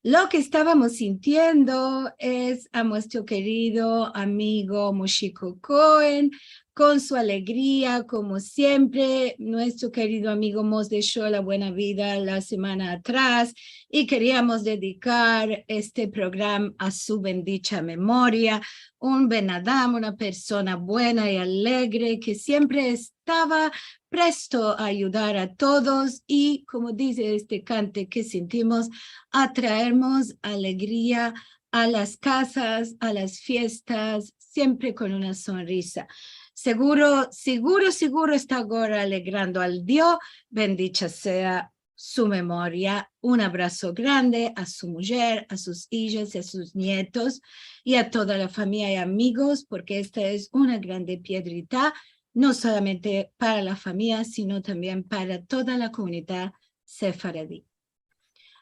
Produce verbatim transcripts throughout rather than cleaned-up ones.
Lo ke estavamos sintiendo es a muestro kerido amigo Moshiko Cohen, kon su alegria, komo siempre, muestro kerido amigo mos desho la buena vida la semana atras, i keriamos dedikar este programa a su bendicha memoria, un benadam, una persona buena i alegre ke siempre estava presto a ayudar a todos i, komo dize este kante ke sintimos, a traermos alegria a las kazas, a las fiestas, siempre kon una sonrisa. Seguro, seguro, seguro esta agora alegrando al Dio. Bendicha sea su memoria. Un abraso grande a su mujer, a sus ijas i a sus nietos i a toda la famiya i amigos, porke esta es una grande piedrita, no solamente para la famiya, sino tambien para toda la komunidad sefaradi.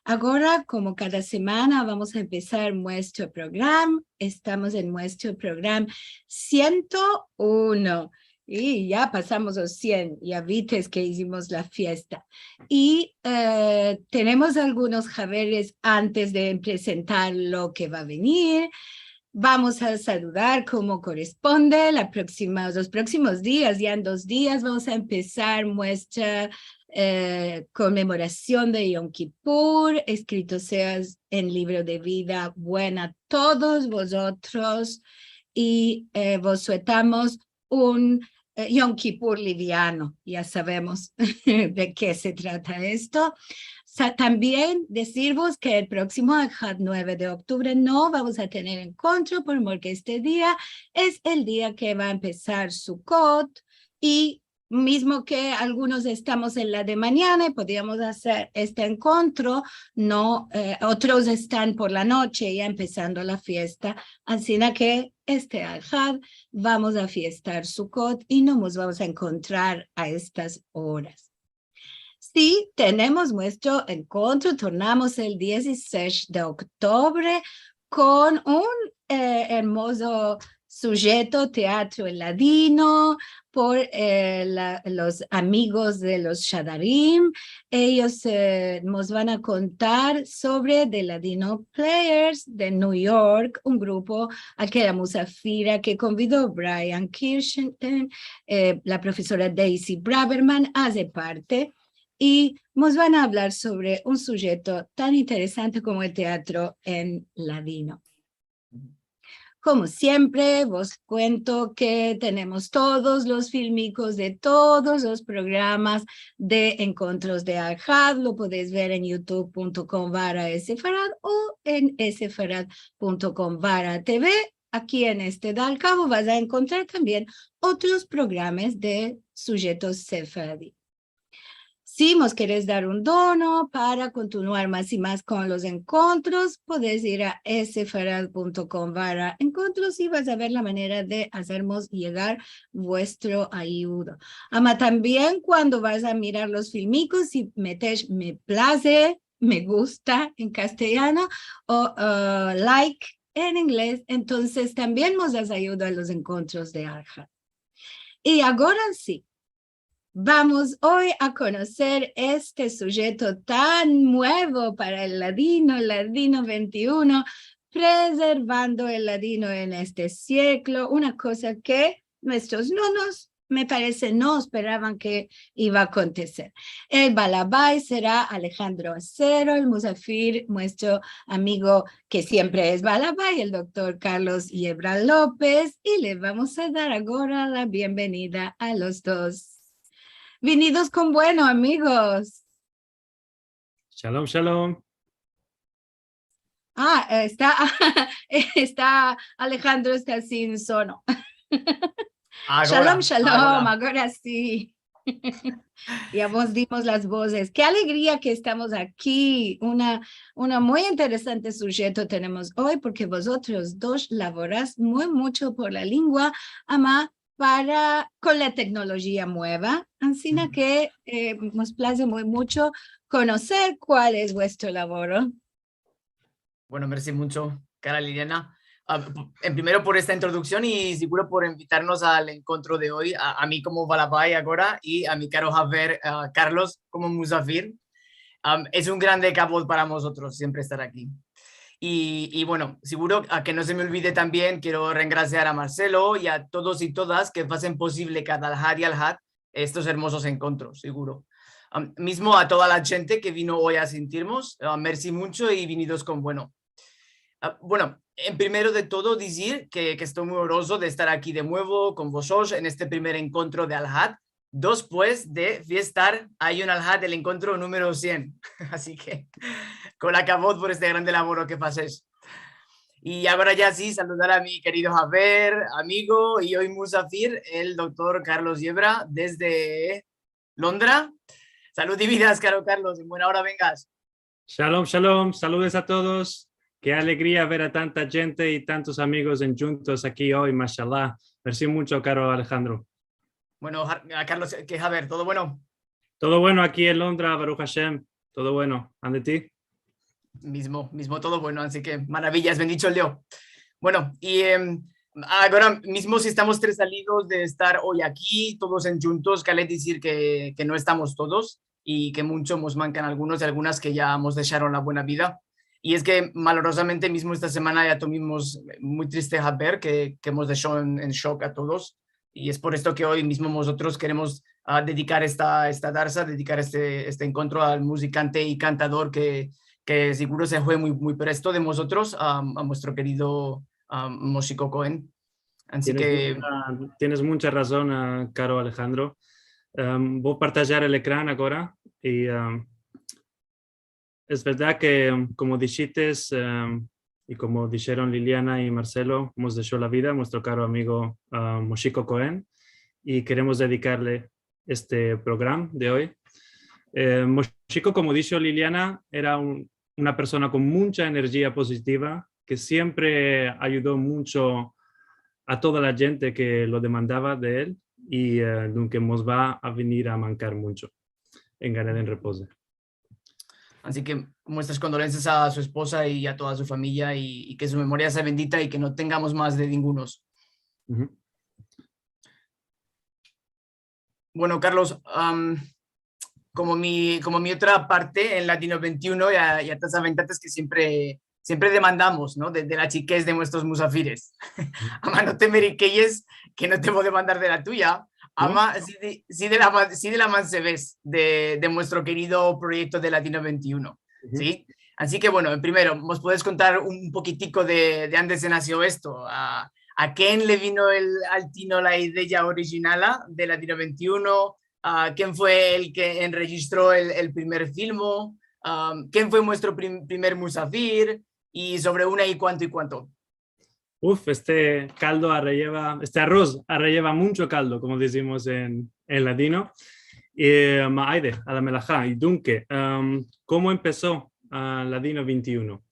Agora, komo kada semana, vamos a empesar muestro programa. Estamos en muestro programa siento uno. I ya pasamos los sien, ya vites ke izimos la fiesta. I, eh, tenemos algunos haberes antes de presentar lo ke va a venir. Vamos a saludar komo koresponde. La proksima, los proksimos dias, ya en dos dias, vamos a empesar muestra, eh, konmemorasion de Yom Kipur, eskrito seas en livro de vida, buena todos vozotros, i, eh, vos suetamos un, eh, Yom Kipur liviano, ya savemos de ke se trata esto. Sa-, tambien dezirvos ke el proksimo Ahad, nueve de oktubre, no vamos a tener enkontro, por mor ke este dia es el dia ke va a empesar Sukot, i mizmo ke algunos estamos en la de manyana i podiamos azer este enkontro, no, eh, otros estan por la noche ya empesando la fiesta, ansina ke este Ahad vamos a fiestar Sukot i no mos vamos a enkontrar a estas oras. Si, tenemos muestro enkontro, tornamos el dizisesh de oktubre kon un, eh, ermozo sujeto, teatro en ladino, por, eh, la, los amigos de los Shadarim. Eyos, eh, mos van a kontar sovre The Ladino Players de New York, un grupo al ke la muzafira ke konvido Brian Kirsten, eh, la profesora Daisy Braverman aze parte, i mos van a avlar sovre un sujeto tan interesante komo el teatro en ladino. Komo siempre, vos kuento ke tenemos todos los filmikos de todos los programas de enkontros de Ahad. Lo podes ver en youtube punto com barra sefarad o en sefarad punto com barra tv. Aki en este Dalkavo vas a enkontrar tambien otros programas de sujetos sefaradi. Si mos keres dar un dono para kontinuar mas i mas kon los enkontros, podes ir a sefarad punto com barra enkontros i vas a ver la manera de azermos yegar vuestro ayudo. Ama tambien kuando vas a mirar los filmikos, si metes me plaze, me gusta en kastilyano, o, eh, like en inglez, entonses tambien mos das ayudo a los enkontros de Ahad. I agora si, vamos oy a konoser este sujeto tan muevo para el ladino, Ladino vente i uno, prezervando el ladino en este siglo, una koza ke muestros nonos, me parese, no esperavan ke iva a akonteser. El balabay sera Alejandro Acero, el muzafir, muestro amigo ke siempre es balabay, el doktor Carlos Yebra Lopez, i le vamos a dar agora la bienvenida a los dos. Vinidos kon bueno, amigos. Shalom, shalom. Ah, esta, esta Alejandro esta sin sono. Agora, shalom, shalom, agora. Agora si. Ya mos dimos las bozes. Ke alegria ke estamos aki. Una, una muy interesante sujeto tenemos oy, porke vozotros dos lavoras muy mucho por la lengua, ama para, kon la teknolojia mueva. Ansina ke, eh, mos plaze muy mucho konoser kual es vuestro lavoro. Bueno, mersi mucho, kara Liliana. Ah, p-, en primero por esta introduksion i seguro por invitarmos al enkontro de oy, a, a mi komo balabay agora i a mi karo haver, ah, Carlos komo muzafir. Am, es un grande kavod para mozotros siempre estar aki. I, i bueno, seguro a ke no se me olvide tambien, kero rengrasiar a Marcelo i a todos i todas ke azen posivle kada alhad i alhad estos ermozos enkontros, seguro. Am, mizmo a toda la djente ke vino oy a sintirmos, ah, mersi muncho i vinidos kon bueno. Ah, bueno, en primero de todo dizir ke, ke esto muy orozo de estar aki de muevo kon vosotros en este primer enkontro de alhad, despues de fiestar ayi un alhad el enkontro numero sien. Ansi ke, kola kavod por este grande lavoro ke azesh. I agora ya si, saludar a mi kerido haver, amigo i oy musafir, el doktor Carlos Yebra, desde Londra. Salud i vidas, karo Carlos, en buena ora vengas. Shalom, shalom, saludos a todos. Ke alegria ver a tanta djente i tantos amigos endjuntos aki oy, mashallah. Mersi muncho, karo Alejandro. Bueno, ha-, a Carlos, ke haber, todo bueno? Todo bueno aki en Londra, Baruch Hashem. Todo bueno. Ande ti? Mizmo, mizmo todo bueno, ansi ke maravias, bendicho el Dio. Bueno, i, em, agora mizmo si estamos tres salidos de estar oy aki, todos endjuntos, kale dizir ke, ke no estamos todos, i ke muncho mos mankan algunos i algunas ke ya mos desharon la buena vida. I es ke, malorozamente, mizmo esta semana ya tovimos muy triste haber ke, ke mos desho en, en shok a todos. I es por esto ke oy mizmo mozotros keremos, ah, dedikar esta, esta darsa, dedikar este, este enkontro al muzikante i kantador ke, ke seguro se fue muy, muy presto de mozotros, a, a muestro kerido, a, Moshiko Cohen. Ansi ke... Tienes mucha, tienes mucha razon, ah, karo Alejandro. Em, vo a partajar el ekran agora i, em, es verdad ke, komo dishites, em, i komo disheron Liliana i Marcelo, mos desho la vida muestro karo amigo, ah, Moshiko Cohen, i keremos dedikarle este program de oy. Eh, Moshiko, komo disho Liliana, era un, una persona kon mucha enerjia pozitiva, ke siempre ayudo muncho a toda la djente ke lo demandava de el, i, eh, dunke mos va a venir a mankar muncho en Gan Eden Repoze. Ansi ke muestras kondolensias a su espoza i a toda su famiya i, i ke su memoria sea bendita i ke no tengamos mas de ningunos. Uhu. Bueno, Carlos, am, komo mi, komo mi otra parte en Ladino vente i uno, ya, ya te aventates ke siempre, siempre demandamos, no? De, de la chikez de muestros musafires. Ama no te merikeyes ke no te vo a demandar de la tuya. Ama si de, si de la ma-, si de la mansevez de, de muestro kerido proyekto de Ladino vente i uno, si? Ansi ke, bueno, en primero, mos puedes kontar un pokitiko de, de ande se nasio esto? A, a ken le vino el, al tino la ideya orijinala de Ladino vente i uno? A ken fue el ke enrejistro el, el primer filmo? A ken fue muestro prim-, primer musafir? I sovre una i kuanto i kuanto. Uf, este kaldo arreyeva, este aroz arreyeva muncho kaldo, komo dizimos en, en ladino. I, em, ayde, a la melaha. I dunke, em, komo empeso, a, Ladino vente i uno?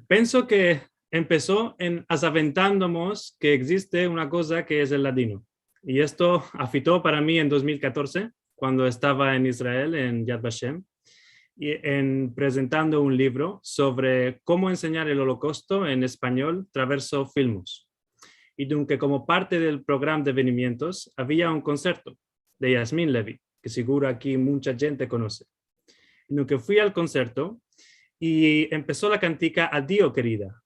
Penso ke empeso en azaventandomos ke egziste una koza ke es el ladino. I esto afito para mi en dos mil katorze, kuando estava en Israel, en Yad Vashem, i en prezentando un livro sovre komo ensenyar el Olokausto en espanyol traverso filmos. I dunke, komo parte del programa de evenimientos, avia un konserto de Yasmin Levy, ke seguro aki muncha djente konose. I dunke fui al konserto i empeso la kantika Adio, kerida.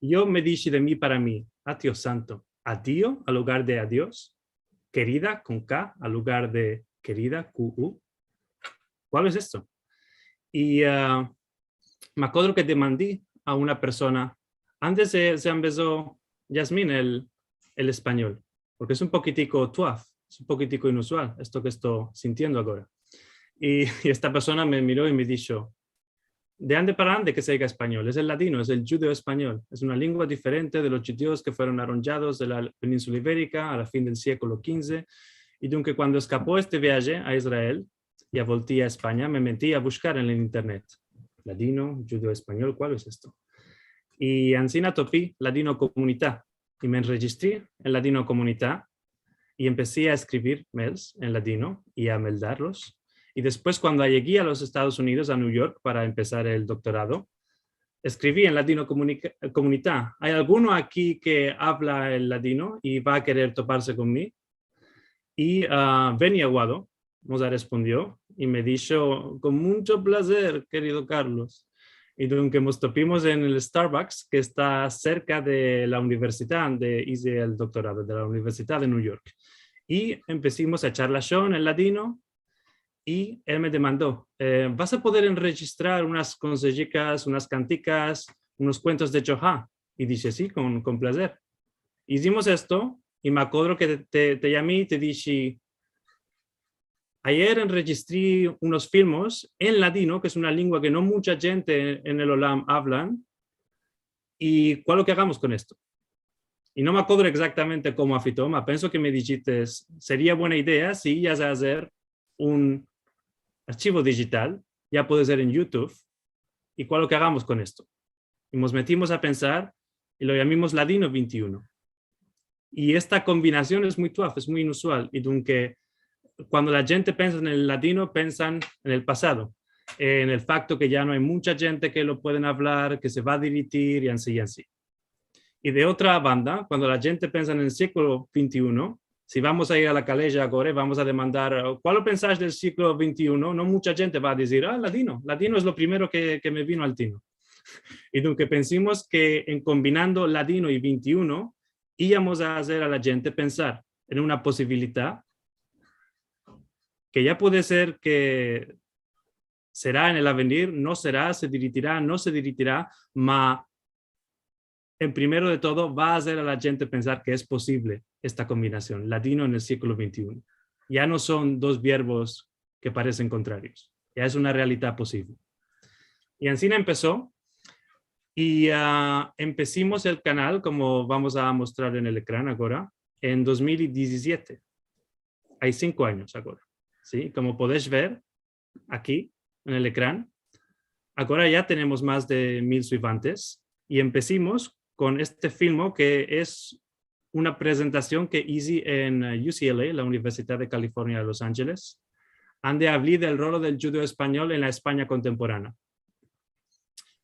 Yo me dishi de mi para mi, "A Dios santo, adio al lugar de adios, kerida kon K al lugar de kerida, Q U. Kualo es esto?" I, a, me akodro ke demandi a una persona, ande se, se ambezo Yasmin el, el espanyol, porke es un pokitiko tuaf, es un pokitiko inuzual esto ke esto sintiendo agora. I, i esta persona me miro i me disho, "De ande para ande ke se diga espanyol, es el ladino, es el djudeo-espanyol, es una lengua diferente de los djudios ke fueron arondjados de la peninsula iberika a la fin del sieklo kinze, i dunke kuando eskapo este viaje a Israel i avolti a Espanya, me meti a bushkar en el internet. Ladino, djudeo-espanyol, kualo es esto?" I ansina topi Ladino Komunita, i me enrejistri en Ladino Komunita, i empesi a eskrivir mails en ladino i a meldarlos. I despues, kuando ayegi a los Estados Unidos, a New York, para empesar el doktorado, eskrivi en Ladino Komunica-, Komunita, "Ay alguno aki ke avla el ladino i va a kerer toparse kon mi?" I, a, Benny Aguado mos arespondio, i me disho, "Kon muncho plazer, kerido Carlos." I dunke mos topimos en el Starbucks, ke esta serka de la universidad de ize el doktorado, de la Universidad de New York. I empesimos a charlashon en ladino, i el me demando, eh, "Vas a poder enrejistrar unas konsejikas, unas kantikas, unos kuentos de Djoha?" I dishe, "Si, kon, kon plazer." Izimos esto, i me akodro ke te, te, te yami i te dishi, "Ayer enrejistri unos filmos en ladino, ke es una lengua ke no muncha djente en el olam avlan, i kualo ke agamos kon esto?" I no me akodro egzaktamente komo afito, ma penso ke me dishites, "Seria buena idea si iyas a azer un archivo dijital, ya puede ser en YouTube, i kualo ke agamos kon esto?" I mos metimos a pensar, i lo yamimos Ladino vente i uno. I esta kombinasion es muy tuaf, es muy inusual. I dunke, kuando la djente pensa en el ladino, pensan en el pasado, en el fakto ke ya no ay muncha djente ke lo pueden avlar, ke se va a diritir, i ansi, i ansi. I de otra banda, kuando la djente pensa en el siglo vente i uno, si vamos a ir a la kaleja agora i vamos a demandar, "Kualo pensash del siglo vente i uno?", no muncha djente va a dizir, "Ah, ladino. Ladino es lo primero ke, ke me vino al tino." I dunke pensimos ke en kombinando ladino i vente i uno, iyamos a azer a la djente pensar en una posibilidad ke ya puede ser ke sera en el avenir, no sera, se diritira, no se diritira, ma en primero de todo va a azer a la djente pensar ke es posivle esta kombinasion, ladino en el siglo vente i uno. Ya no son dos verbos ke paresen kontrarios, ya es una realidad posivle. I ansina empeso, i, ah, empesimos el kanal, komo vamos a mostrar en el ekran agora, en dos mil i dizisiete. Ay sinko anyos agora, si? Komo podesh ver aki en el ekran, agora ya tenemos mas de mil suivantes i empesimos kon este filmo ke es una prezentasion ke izi en, eh, U C L A, la Universidad de California de Los Angeles, ande avli del rolo del djudeo-espanyol en la Espanya kontemporana.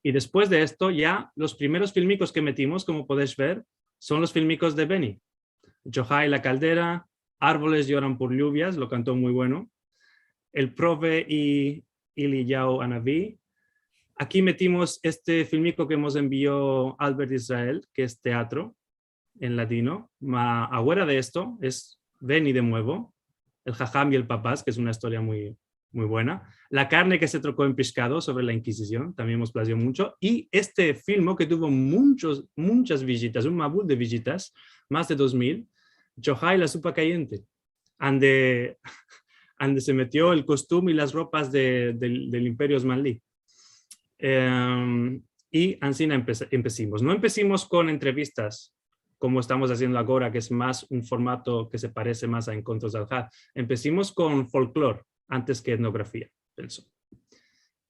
I despues de esto, ya los primeros filmikos ke metimos, komo podesh ver, son los filmikos de Beni. Djoha i la kaldera, Arvoles yoran por lluvias, lo kanto muy bueno. El prove i Iliyau Anavi. Aki metimos este filmiko ke mos envio Albert Israel, ke es teatro en ladino. Ma, afuera de esto, es Beni de muevo, El haham i el papaz, ke es una istoria muy, muy buena. La karne ke se troko en peshkado, sovre la Inkisizion, tambien mos plazio muncho. I este filmo ke tuvo munchos, munchas vijitas, un mavul de vijitas, mas de dos mil, Djoha i la supa kayente, ande, ande se metio el kostum i las ropas de, del, del Imperio Osmanli. Em, i ansina empesa-, empesimos. No empesimos kon entrevistas, komo estamos aziendo agora, ke es mas un formato ke se parese mas a Enkontros Dalhad. Empesimos kon folklor antes ke etnografia, penso.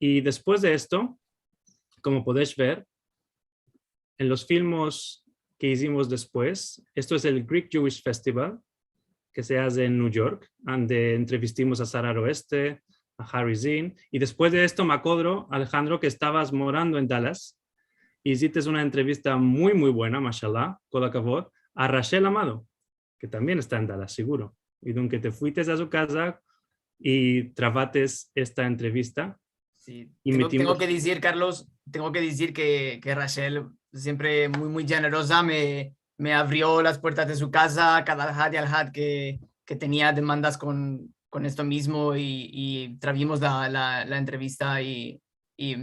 I despues de esto, komo podesh ver, en los filmos ke izimos despues, esto es el Greek Jewish Festival, ke se aze en New York, ande entrevistimos a Sara Roeste, a Harry Zinn, i despues de esto me akodro, Alejandro, ke estavas morando en Dallas, i izites una entrevista muy, muy buena, mashallah, kol akavod, a Rachel Amado, ke tambien esta en Dallas, seguro. I dunke te fuites a su kaza i travates esta entrevista. Si, i tengo, metimos tengo ke dizir, Carlos, tengo ke dizir ke, ke Rachel, siempre muy, muy jeneroza, me, me avrio las puertas de su kaza, kada had i alhad ke, ke tenia demandas kon, kon esto mizmo i, i travimos la, la, la entrevista i, i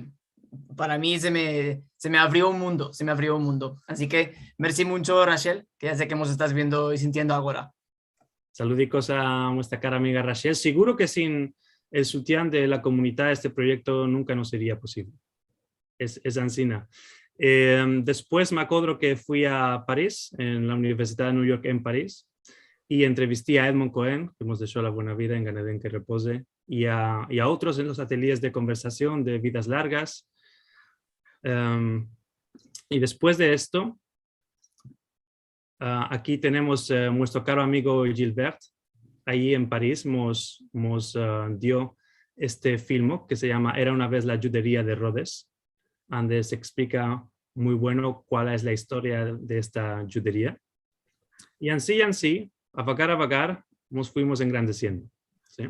para mi se me, se me avrio un mundo, se me avrio un mundo. Ansi ke, mersi muncho, Rachel, ke ya se ke mos estas viendo i sintiendo agora. Saludikos a muestra kara amiga Rachel. Seguro ke sin el sutian de la komunidad este proyekto nunka no seria posivle. Es, es ansina. Em, despues me akodro ke fui a Paris, en la Universidad de New York en Paris, i entrevisti a Edmond Cohen, ke mos desho la buena vida, en Gan Eden ke repoze, i a, i a otros en los ateliers de konversasion de Vidas Largas. Em, i despues de esto, ah, aki tenemos, eh, muestro karo amigo Gilbert, ayi en Paris, mos, mos, ah, dio este filmo ke se yama Era una vez la djuderia de Rodes, ande se eksplika muy bueno kual es la istoria de esta djuderia. I ansi, i ansi, avagar, avagar, mos fuimos engrandesiendo, si?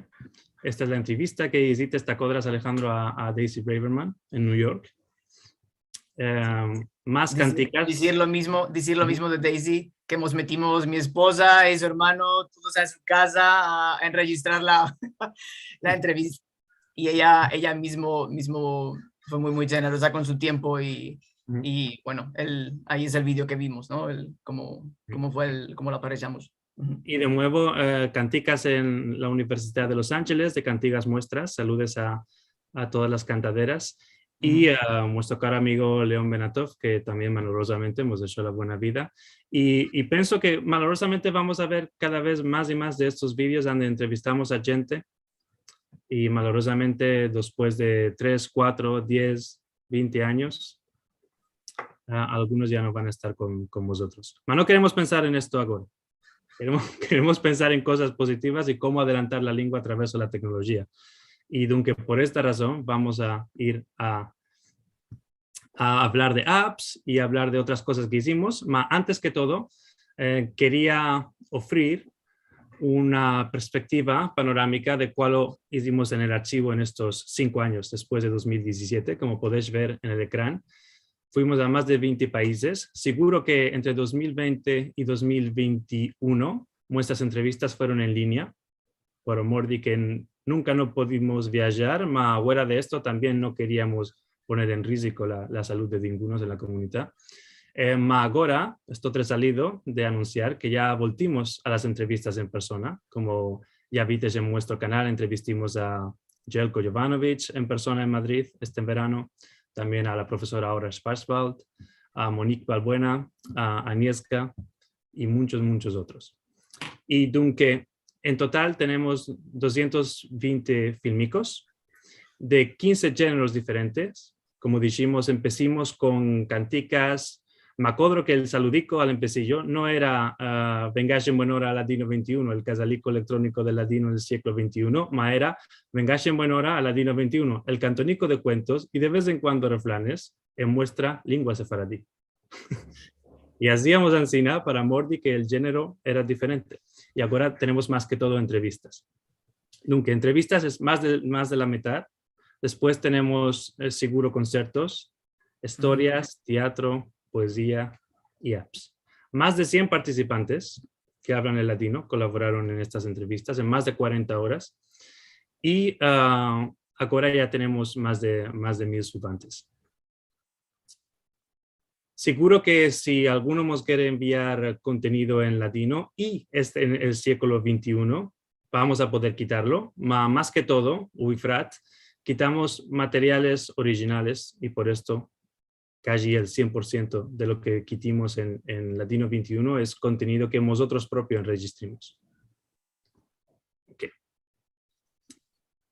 Esta es la entrevista ke izites, te akodras, Alejandro, a, a Daisy Braverman en New York. Em, mas kantikas. Dizir lo mizmo, dizir lo mizmo de Daisy, ke mos metimos mi espoza i su ermano, todos a su kaza a, a enrejistrar la, la entrevista. I eya, eya mizmo, mizmo fue muy, muy jeneroza kon su tiempo i, i, bueno, el, ayi es el video ke vimos, no? El, komo, komo fue el, komo lo aparejamos. I de muevo, eh, kantikas en la Universidad de Los Angeles, de kantikas muestras. Saludes a, a todas las kantaderas. I, eh, muestro karo amigo Leon Benatov, ke tambien malorozamente mos desho la buena vida. I, i penso ke malorozamente vamos a ver kada vez mas i mas de estos videos ande entrevistamos a djente. I malorozamente, despues de tres, kuatro, diez, vente anyos, ah, algunos ya no van a estar kon, kon vozotros. Ma no keremos pensar en esto agora. Keremos, keremos pensar en kozas pozitivas i komo adelantar la lengua a traverso de la teknolojia. I dunke, por esta razon, vamos a ir a, a avlar de apps i avlar de otras kozas ke izimos. Ma antes ke todo, eh, keria ofrir una perspektiva panoramika de kualo izimos en el archivo en estos sinko anyos despues de dos mil dizisiete. Komo podesh ver en el ekran, fuimos a mas de vente paizes. Siguro ke entre dos mil vente i dos mil vente i uno muestras entrevistas fueron en linea, por amor de ke n-, nunka no podimos viajar, ma fuera de esto tambien no keriamos poner en riziko la, la salud de ninguno en la komunidad. Eh, ma agora esto resalido de anunsiar ke ya voltimos a las entrevistas en persona. Komo ya vites en muestro kanal, entrevistimos a Jelko Jovanovic en persona en Madrid este verano, tambien a la profesora Aura Schwarzwald, a Monique Balbuena, a Agnieszka i munchos, munchos otros. I dunke, en total tenemos dosientos vente filmikos de kinze jeneros diferentes. Komo dishimos, empesimos kon kantikas. Me akodro ke el saludiko al empesijo no era, ah, Vengash en buen ora a Ladino vente i uno, el kazaliko elektroniko del ladino del siglo vente i uno, ma era Vengash en buen ora a Ladino vente i uno, el kantoniko de kuentos i de vez en kuando refranes en muestra lengua sefaradi. I aziamos ansina por amor de ke el jenero era diferente. I agora tenemos mas ke todo entrevistas. Dunke, entrevistas es mas de, mas de la mitad. Despues tenemos, eh, siguro konsertos, istorias, teatro, poezia i apps. Mas de sien partisipantes ke avlan el ladino kolaboraron en estas entrevistas en mas de kuarenta oras. I, ah, agora ya tenemos mas de, mas de mil subantes. Siguro ke si alguno mos kere enviar kontenido en ladino i este, en el siglo vente i uno, vamos a poder kitarlo, ma mas ke todo, u ifrat, kitamos materiales orijinales i por esto kaji el sien por siento de lo ke kitimos en, en Ladino vente i uno es kontenido ke mozotros propio enrejistrimos. Ok.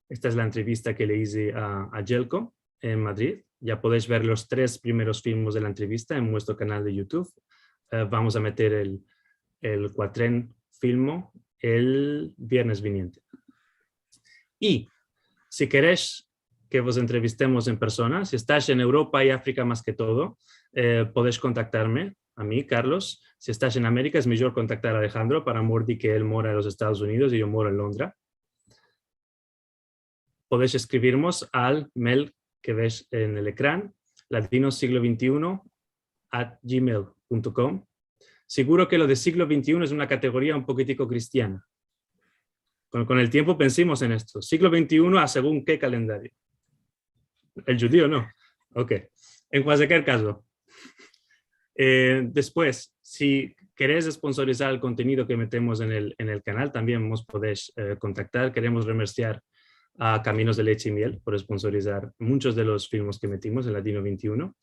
Esta es la entrevista ke le ize a, a Jelko en Madrid. Ya podesh ver los tres primeros filmos de la entrevista en muestro kanal de YouTube. Eh, vamos a meter el, el kuatren filmo el viernes viniente. I si keresh ke vos entrevistemos en persona, si estash en Evropa i Afrika mas ke todo, eh, podesh kontaktarme a mi, Carlos. Si estash en Amerika, es mijor kontaktar a Alejandro, por amor de ke el mora en los Estados Unidos i yo moro en Londra. Podesh eskrivirmos al mail ke vesh en el ekran, ladinosigloventiuno at gmail punto com. Siguro ke lo de siglo vente i uno es una kategoria un pokitiko kristiana. Kon, kon el tiempo pensimos en esto. Siglo vente i uno a segun ke kalendario? El djudio, no. Ok. En kualkier kazo, eh, despues, si keresh sponsorizar el kontenido ke metemos en el, en el kanal, tambien mos podesh, eh, kontaktar. Keremos remersiar a Kaminos de Leche i Miel por sponsorizar munchos de los filmos ke metimos en Ladino vente i uno.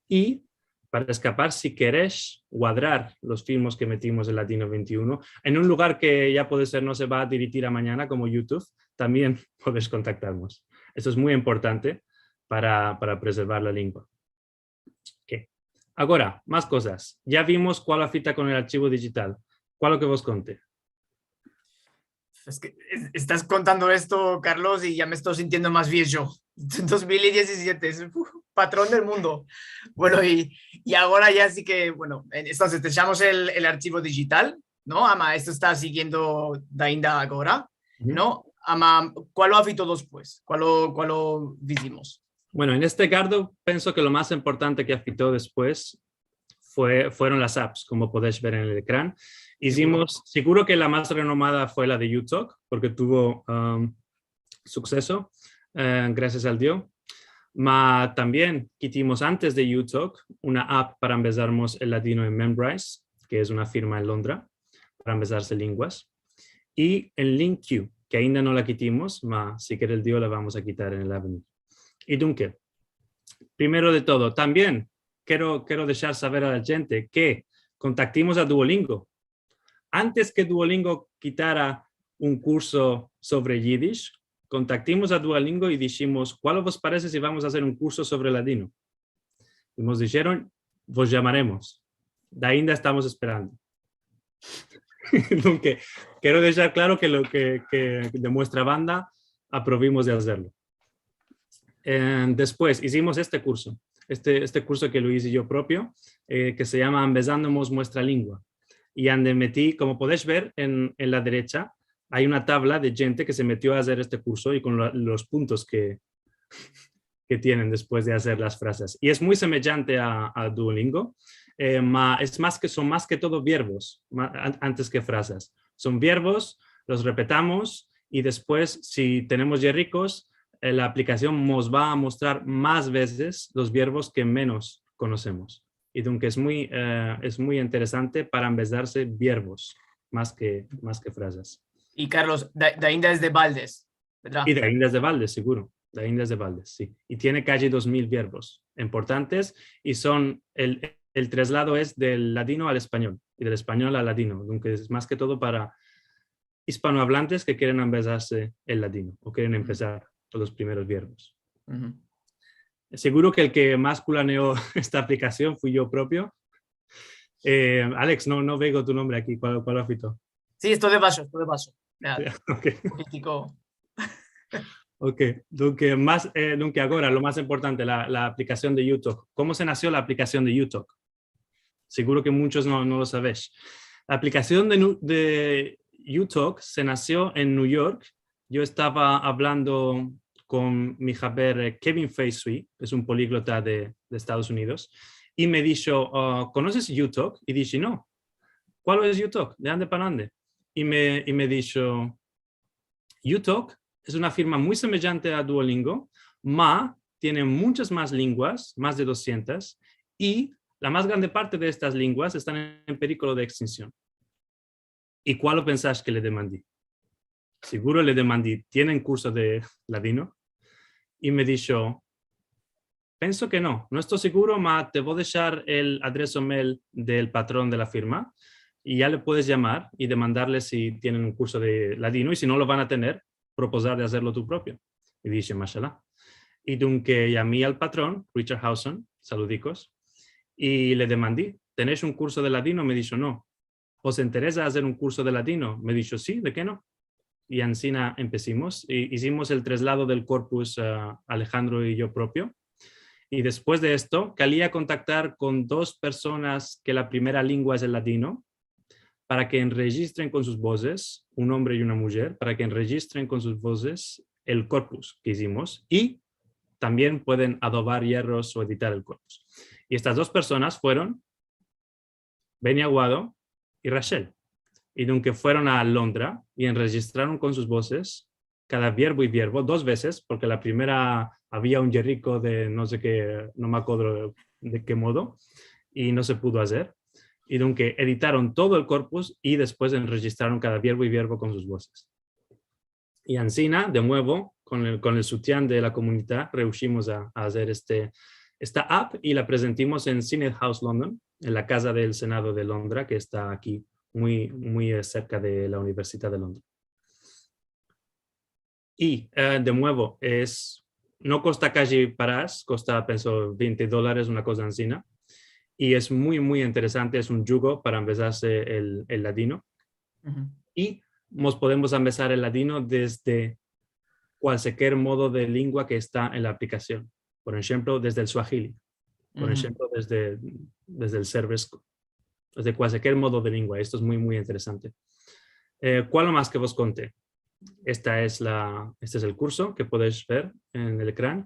I para eskapar, si keresh guadrar los filmos ke metimos en Ladino vente i uno en un lugar ke ya pode ser no se va a diritir amanyana, komo YouTube, tambien podesh kontaktarmos. Esto es muy importante para, para preservar la lengua. Ok. Agora, mas kozas. Ya vimos kualo afita kon el archivo dijital. Kualo ke vos konte? Es ke es-, estas kontando esto, Carlos, i ya me esto sintiendo mas viejo. Dos mil i dizisiete, es, uf, patron del mundo. Bueno, i, i agora ya si ke, bueno, en-, entonses, deshamos el, el archivo dijital, no? Ama, esto esta sigiendo dainda agora, no? Ama, kualo afito despues? Kualo, kualo izimos? Bueno, en este gardo penso ke lo mas importante ke afito despues fue, fueron las apps, komo podesh ver en el ekran. Izimos, siguro ke la mas renomada fue la de Utalk, porke tuvo, um, sukseso, eh, grasias al Dio. Ma tambien kitimos antes de Utalk una app para ambezarmos el ladino en Memrise, ke es una firma en Londra, para ambezarse lenguas. I en LingQ, ke ainda no la kitimos, ma si kere el Dio la vamos a kitar en el avenir. I dunke, primero de todo, tambien kero, kero deshar saver a la djente ke kontaktimos a Duolingo. Antes ke Duolingo kitara un kurso sovre yidish, kontaktimos a Duolingo i dishimos, "Kualo vos parese si vamos a azer un kurso sovre ladino?" I mos disheron, "Vos yamaremos." Ainda estamos esperando. Dunke, kero deshar klaro ke lo ke, ke de muestra banda aprovimos de azerlo. Eh, despues izimos este kurso, este, este kurso ke lo ize yo propio, eh, ke se yama Ambezando Muestra Lingua. I ande meti, komo podesh ver en, en la derecha, ay una tavla de djente ke se metio a azer este kurso i kon lo, los puntos ke, ke tienen despues de azer las frazas. I es muy semejante a, a Duolingo, eh, ma, es mas ke, son mas ke todo verbos, ma, an, antes ke frazas. Son verbos, los repetamos i despues, si tenemos yerrikos, eh, la aplikasion mos va a mostrar mas vezes los verbos ke menos konosemos. I dunke es muy, eh, es muy interesante para ambezarse verbos, mas ke, mas ke frazas. I Carlos, de, de ainda es de baldes, verdad? I de ainda es de baldes, siguro. De ainda es de baldes, si. I tiene kaji dos mil verbos importantes i son, el, el treslado es del ladino al espanyol i del espanyol al ladino. Dunke es mas ke todo para ispanoavlantes ke keren ambezarse el ladino o keren empesar kon los primeros verbos. Siguro ke el ke mas kulaneo esta aplikasion fui yo propio. Eh, Alex, no, no veo tu nombre aki. Kualo, kualo afito? Si, esto debasho, esto debasho. Ok. Okey, dunke, mas, eh, dunke agora, lo mas importante, la, la aplikasion de Utalk. Komo se nasio la aplikasion de Utalk? Siguro ke munchos no, no lo savesh. La aplikasion de Nu-, de Utalk se nasio en New York. Yo estava avlando kon mi haver, eh, Kevin Feisui, es un poliglota de, de Estados Unidos, i me disho, "Ah, konoses Utalk?" I dishe, "No." "Kualo es Utalk? De ande para ande?" I me, i me disho, "Utalk es una firma muy semejante a Duolingo, ma tiene munchas mas lenguas, mas de dosientas, i la mas grande parte de estas lenguas estan en perikolo de ekstinsion." I kualo pensash ke le demandi? Siguro le demandi, "Tienen kurso de ladino?" I me disho, "Penso ke no, no esto siguro, ma te vo deshar el adreso mail del patron de la firma, i ya le puedes yamar i demandarle si tienen un kurso de ladino, i si no lo van a tener, propozar de azerlo tu propio." I dishe, "Mashallah." I dunke yami al patron, Richard Howson, saludikos, i le demandi, "Tenesh un kurso de ladino?" Me disho, "No." "Os interesa azer un kurso de ladino?" Me disho, "Si, de ke no?" I ansina empesimos, i izimos el treslado del korpus, ah, Alejandro i yo propio. I despues de esto, kalia kontaktar kon dos personas ke la primera lengua es el ladino, para ke enrejistren kon sus bozes, un ombre i una mujer, para ke enrejistren kon sus bozes el korpus ke izimos, i tambien pueden adobar yerros o editar el korpus. I estas dos personas fueron Benny Aguado i Rachel. I dunke fueron a Londra i enrejistraron kon sus bozes kada verbo i verbo dos vezes, porke la primera avia un yerriko de no se ke, no me akodro de ke modo, i no se pudo azer. I dunke editaron todo el korpus i despues enrejistraron kada verbo i verbo kon sus bozes. I ansina, de muevo, kon el, kon el sutian de la komunidad, reushimos a, a azer este, esta app i la prezentimos en Synod House London, en la Kaza del Senado de Londra, ke esta aki, muy, muy, eh, serka de la Universidad de Londra. I, eh, de muevo, es, no kosta kaji paras, kosta, penso, vente dolares, una koza ansina. I es muy, muy interesante, es un djugo para ambezarse el, el ladino. I mos podemos ambezar el ladino desde kualseker modo de lengua ke esta en la aplikasion. Por enshemplo, desde el swahili. Por enshemplo, desde, desde el serbesku. Desde kualseker modo de lengua. Esto es muy, muy interesante. Eh, kualo mas ke vos konte? esta es la, este es el kurso ke podesh ver en el ekran.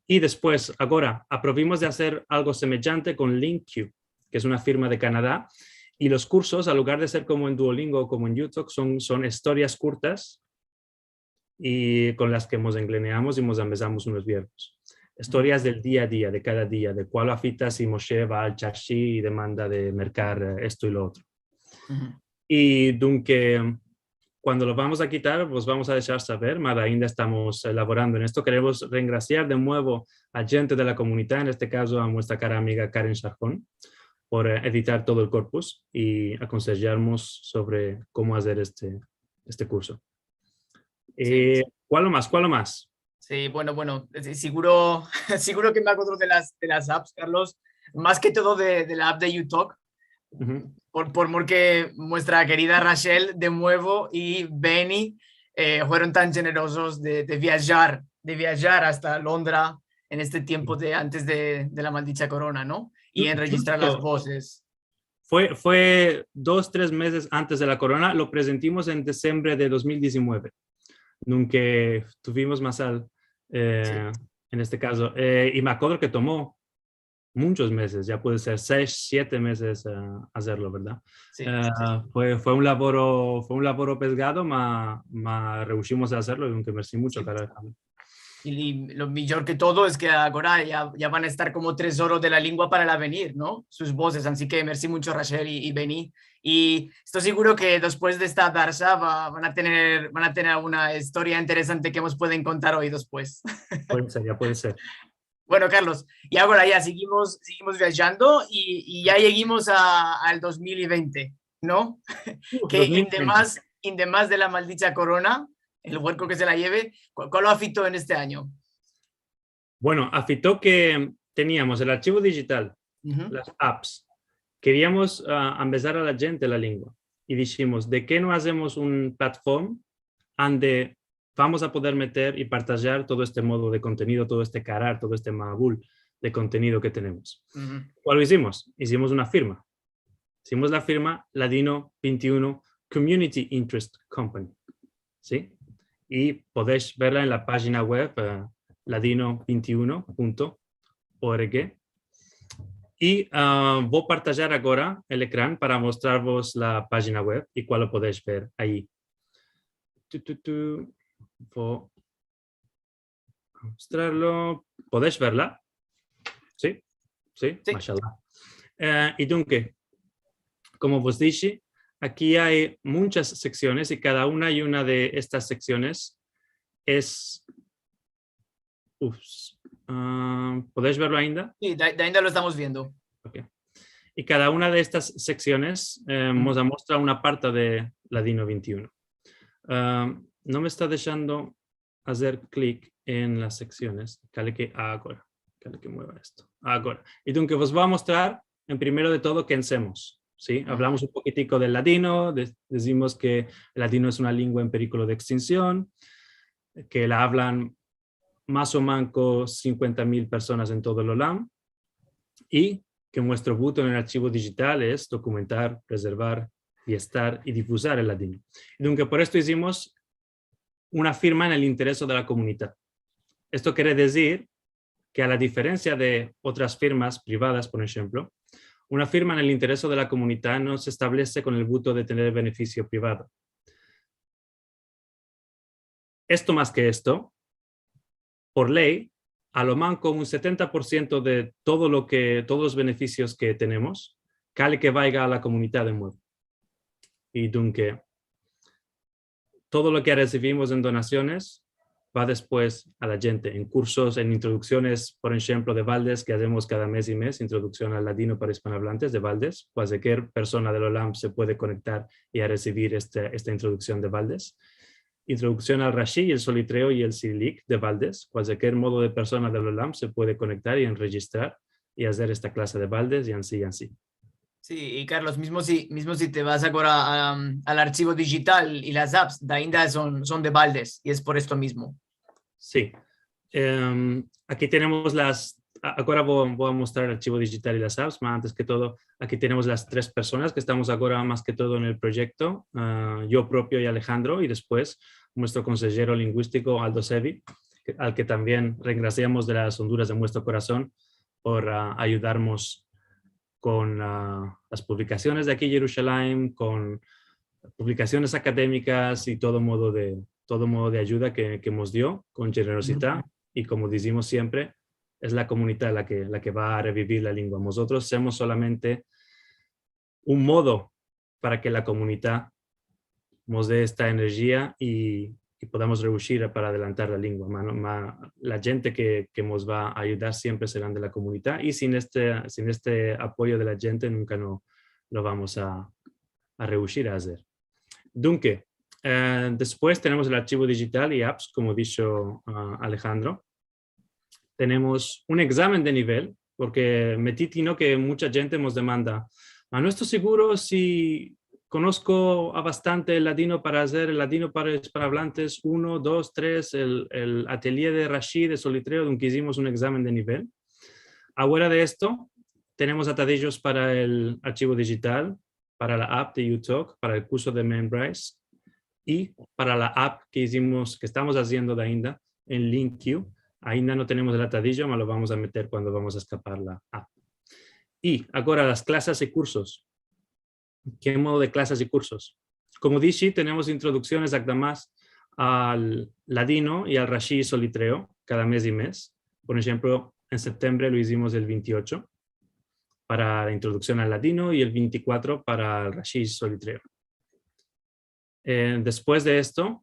I despues, agora, aprovimos de azer algo semejante kon LinkU, ke es una firma de Kanada, i los kursos, al lugar de ser komo en Duolingo o komo en Utalk, son, son istorias kurtas i kon las ke mos engleneamos i mos ambezamos unos vierbos. Istorias del dia a dia, de kada dia, de kualo afekta si Moshe va al tsarshi i demanda de merkar, eh, esto i lo otro. I dunke, kuando lo vamos a kitar, vos vamos a deshar saver, ma ainda estamos elaborando en esto. Keremos rengrasiar de muevo a djente de la komunidad, en este kazo a muestra kara amiga Karen Sharhon, por, eh, editar todo el korpus i akonsejarmos sovre komo azer este, este kurso. Si. Eh, kualo mas? Kualo mas? Si, bueno, bueno, si-, siguro, siguro ke me akodro de las, de las apps, Carlos, mas ke todo de, de la app de Utalk, por, por mor ke muestra kerida Rachel de muevo i Benny, eh, fueron tan jenerozos de, de viajar, de viajar asta Londra en este tiempo de, antes de, de la maldicha korona, no? I enrejistrar las vozes. Fue, fue dos, tres mezes antes de la korona, lo prezentimos en disembre de dos mil diezinueve. Nunke tuvimos mazal, eh, en este kazo. Eh, i me akodro ke tomo munchos mezes, ya puede ser sesh, siete mezes, eh, azerlo, verdad? Si, si, si. Eh, fue, fue un lavoro, fue un lavoro pesgado, ma, ma rehushimos azerlo, i dunke mersi muncho, kara Alejandra. I, i lo mijor ke todo es ke agora ya, ya van a estar komo tesoros de la lengua para el avenir, no? Sus vozes. Ansi ke mersi muncho, Rachel i, i Benny. I esto siguro ke despues de esta darsha va, van a tener, van a tener una istoria interesante ke mos pueden kontar oy despues. Puede ser, ya puede ser. Bueno, Carlos, i agora ya siguimos, siguimos viajando i, i ya yegimos a, al dos mil i vente, no? Uf, ke dos mil i vente. Indemas, indemas de la maldicha korona, el vuerko ke se la yeve, ku-, kualo afekto en este anyo? Bueno, afekto ke teniamos el archivo dijital, las apps. Keriamos, ah, ambezar a la djente la lengua. I dishimos, de ke no azemos un platform ande vamos a poder meter i partajar todo este modo de kontenido, todo este karar, todo este mabul de kontenido ke tenemos? Kualo izimos? Izimos una firma. Izimos la firma Ladino vente i uno Community Interest Company. Si? I podesh verla en la pajina web, eh, ladino vente i uno punto org. I, ah, vo a partajar agora el ekran para mostrarvos la pajina web i kualo podesh ver ayi. Tu, tu, tu. Vo a mostrarlo. Podesh verla? Si? Si? Si. Mashallah. Eh, i dunke, komo vos dishi, aki ay munchas seksiones i kada una i una de estas seksiones es, ups, ah, podesh verlo ainda? Si, de, de ainda lo estamos viendo. Ok. I kada una de estas seksiones, eh, mos amostra una parte de Ladino vente i uno. Ah, no me esta deshando azer klik en las seksiones. Kale ke agora. Kale ke mueva esto. Agora. I dunke vos vo a mostrar, en primero de todo, ke azemos. Si? Avlamos un pokitiko del ladino, de-, dizimos ke el ladino es una lengua en perikolo de ekstinsion, ke la avlan mas o manko sinkuenta mil personas en todo el olam, i ke muestro buto en el archivo dijital es dokumentar, prezervar, biestar i difuzar el ladino. I dunke, por esto izimos una firma en el intereso de la komunidad. Esto kere dizir ke, a la diferensia de otras firmas privadas, por enshemplo, una firma en el intereso de la komunidad no se establese kon el buto de tener benefisio privado. Esto mas ke esto, por ley, a lo manko un setenta por siento de todo lo ke, todos los benefisios ke tenemos, kale ke vayga a la komunidad de muevo. I dunke, todo lo ke resivimos en donasiones va despues a la djente, en kursos, en introduksiones, por enshemplo, de Valdez, ke azemos kada mez i mez, introduksion al ladino para ispanoavlantes de Valdez. Kualker persona del olam se puede konektar i a resivir este, esta introduksion de Valdez. Introduksion al Rashi i el solitreo i el sirilik de Valdez. Kualker modo de persona del olam se puede konektar i enrejistrar i azer esta klase de Valdez i ansi, i ansi. Si, i Carlos, mizmo si, mizmo si te vas agora a, al archivo dijital i las apps, de ainda son, son de Valdez, i es por esto mizmo. Si. Em, aki tenemos las, a-, agora vo, vo a mostrar el archivo dijital i las apps, ma antes ke todo, aki tenemos las tres personas ke estamos agora mas ke todo en el proyekto, ah, yo propio i Alejandro, i despues muestro konsejero linguistiko, Aldo Sevi, al ke tambien rengrasiamos de las onduras de muestro korason por, a, ayudarmos kon, a, las publikasiones de aki Yerushalayim, kon publikasiones akademikas i todo modo de, todo modo de ayuda ke, ke mos dio kon jenerozidad. I komo dizimos siempre, es la komunidad la ke, la ke va a revivir la lengua. Mozotros semos solamente un modo para ke la komunidad mos de esta enerjia i, i podamos reushir para adelantar la lengua. Ma, ma, la djente ke, ke mos va a ayudar siempre seran de la komunidad i sin este, sin este apoyo de la djente nunka no lo vamos a, a reushir a azer. Dunke, e, despues tenemos el archivo dijital i apps, komo disho, a, Alejandro. Tenemos un egzamen de nivel, porke me titi, no, ke muncha djente mos demanda, a, no esto seguro si konosko a bastante el ladino para azer el ladino para ispanoavlantes uno, dos, tres, el, el atelier de Rashi, de solitreo, donde izimos un egzamen de nivel. Afuera de esto, tenemos atadijos para el archivo dijital, para la app de uTalk, para el kurso de Membrise i para la app ke izimos, ke estamos aziendo de ainda en LingQ. Ainda no tenemos el atadijo, ma lo vamos a meter kuando vamos a eskapar la app. I agora las klasas i kursos. Ke modo de klasas i kursos? Komo dishi, tenemos introduksiones, akdamas al ladino i al Rashi solitreo kada mez i mez. Por enshemplo, en septiembre lo izimos el ventiocho para la introduksion al ladino i el ventikuatro para el Rashi solitreo. E, despues de esto,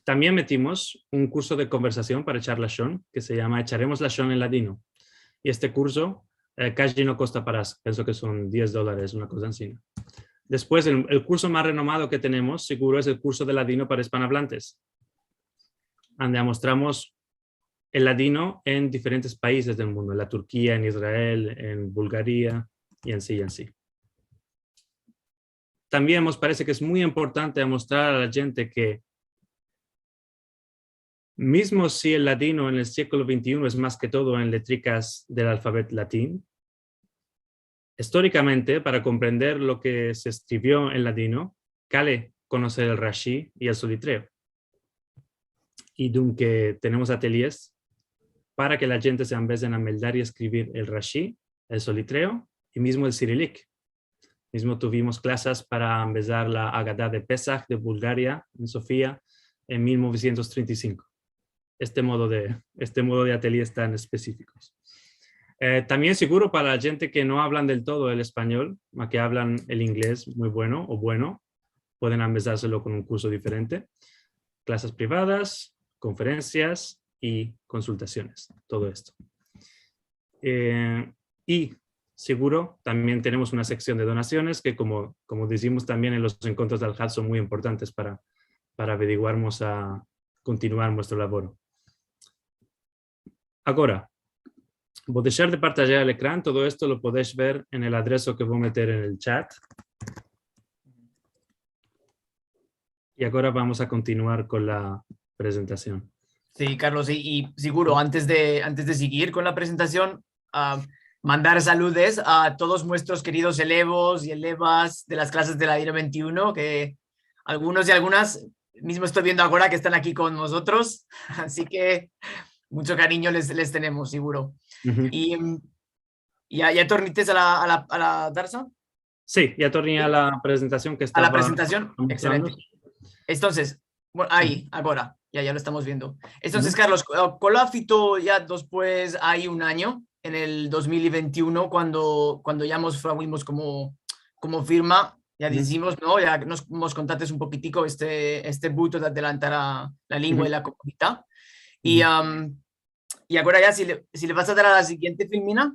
tambien metimos un kurso de konversasion para echar lashon, ke se yama Echaremos lashon en ladino. I este kurso, e, kaji no kosta para, pienso ke son diez dolares, una koza ansina. Despues, el, el kurso mas renomado ke tenemos, seguro, es el kurso de ladino para ispanoavlantes, ande amostramos el ladino en diferentes paizes del mundo, en la Turkia, en Israel, en Bulgaria, i ansi, i ansi. Tambien mos parese ke es muy importante amostrar a la djente ke mizmo si el ladino en el siglo ventiuno es mas ke todo en letrikas del alfabeto latin, istorikamente, para komprender lo ke se eskrivio en ladino, kale konoser el Rashi i el solitreo. I dunke tenemos ateliers para ke la djente se ambeze a meldar i eskrivir el Rashi, el solitreo i mizmo el sirilik. Mizmo tuvimos klasas para ambezar la Agada de Pesah de Bulgaria en Sofia en mil novesientos trenta i sinko. Este modo de, este modo de ateliers tan espesifikos. E, tambien seguro para la djente ke no avlan del todo el espanyol, ma ke avlan el inglez muy bueno o bueno, pueden ambezarselo kon un kurso diferente. Klasas privadas, konferensias i konsultasiones, todo esto. E, i seguro tambien tenemos una seksion de donasiones ke, komo, komo dizimos tambien en los enkontros del Hub, son muy importantes para, para averiguarmos a kontinuar muestro lavoro. Agora, vo a deshar de partajar el ekran, todo esto lo podesh ver en el adreso ke vo a meter en el chat. I agora vamos a kontinuar kon la prezentasion. Si, Carlos, i, i seguro, antes de, antes de sigir kon la prezentasion, a, mandar saludos a todos muestros keridos elevos i elevas de las klasas de ladino ventiuno, ke algunos i algunas mizmo esto viendo agora ke estan aki kon mozotros, ansi ke muncho karinyo les, les tenemos, seguro. I, em, ya, ya tornites a la, a la, a la darsa? Si, ya torni a la prezentasion ke estava mostrando. A la prezentasion, ekselente. Entonses, bueno, ayi, agora, ya, ya lo estamos viendo. Entonses, Carlos, ko-, kol afito ya despues, ayi un anyo, en el dos mil ventiuno, kuando, kuando ya mos furmimos komo, komo firma, ya dizimos, no? Ya mos, mos kontates un pokitiko este, este buto de adelantar a la lengua i la komunidad. I, am, i agora ya, si le, si le vas a dar a la sigiente filmina,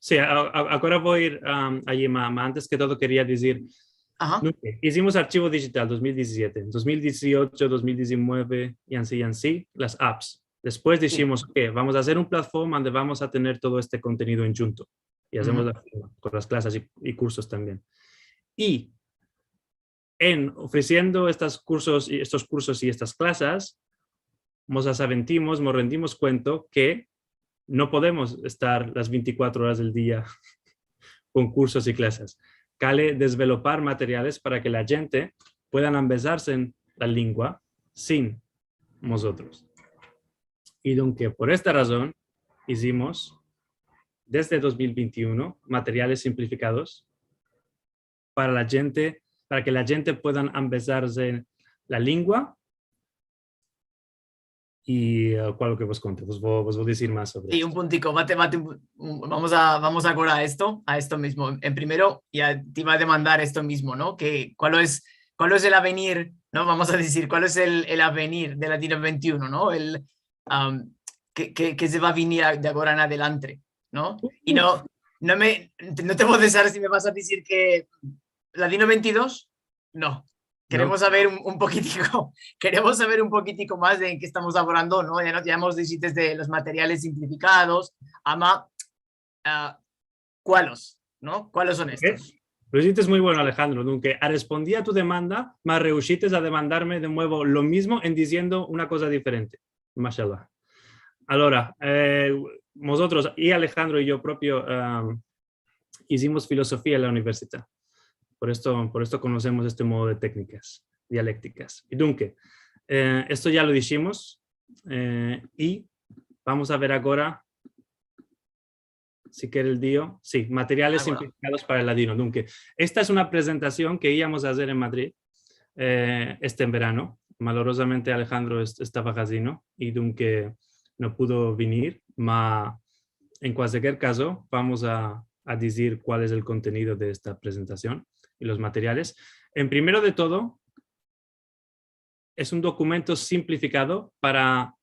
Si, a, a, agora vo ir, am, ayi, ma, ma antes ke todo keria dizir, no, izimos Archivo Dijital dos mil dizisiete, dos mil diziocho, dos mil dizinueve, i ansi, i ansi, las apps. Despues dishimos, ok, vamos a azer un platforma onde vamos a tener todo este kontenido endjunto. I azemos la firma kon las klasas i, i kursos tambien. I en ofresiendo estas kursos i, estos kursos i estas klasas, mos asaventimos, mos rendimos kuento ke no podemos estar las ventikuatro oras del dia kon kursos i klasas. Kale desvelopar materiales para ke la djente puedan ambezarse en la lengua sin mozotros. I dunke, por esta razon, izimos, desde dos mil vente i uno, materiales simplifikados para la djente, para ke la djente puedan ambezarse la lingua. I, eh, kualo ke vos konte? Vos vo, vos vo a dizir mas sovre esto. Si, un puntiko, vate, vate, un, un, vamos a, vamos agora a esto, a esto mizmo. En primero, ya te iva a demandar esto mizmo, no? Ke, kualo es, kualo es el avenir, no? Vamos a dizir, kualo es el, el avenir de Ladino vente i uno, no? El, am, ke, ke, ke se va a venir a, de agora en adelante, no? I no, no me, no te vo a dizir si me vas a dizir ke Ladino vente i dos, no. Keremos saver un, un pokitiko, keremos saver un pokitiko mas de en ke estamos lavorando, no? Ya, no, ya emos dito de los materiales simplifikados, ama, ah, kualos, no? Kualos son estos? Lo izites muy bueno, Alejandro. Dunke, a respondi a tu demanda, ma reushites a demandarme de muevo lo mizmo en diziendo una koza diferente. Mashallah. Alora, eh, mozotros i Alejandro i yo propio, em, izimos filozofia en la universidad. Por esto, por esto konosemos este modo de teknikas dialektikas. I dunke, eh, esto ya lo dishimos, eh, i vamos a ver agora, si kere el Dio, si, materiales simplifikados para el ladino. Dunke, esta es una prezentasion ke ivamos a azer en Madrid, eh, este verano. Malorozamente, Alejandro est-, estava gazino i dunke no pudo venir, ma en kualkier kazo vamos a, a dizir kual es el kontenido de esta prezentasion i los materiales. En primero de todo, es un dokumento simplifikado para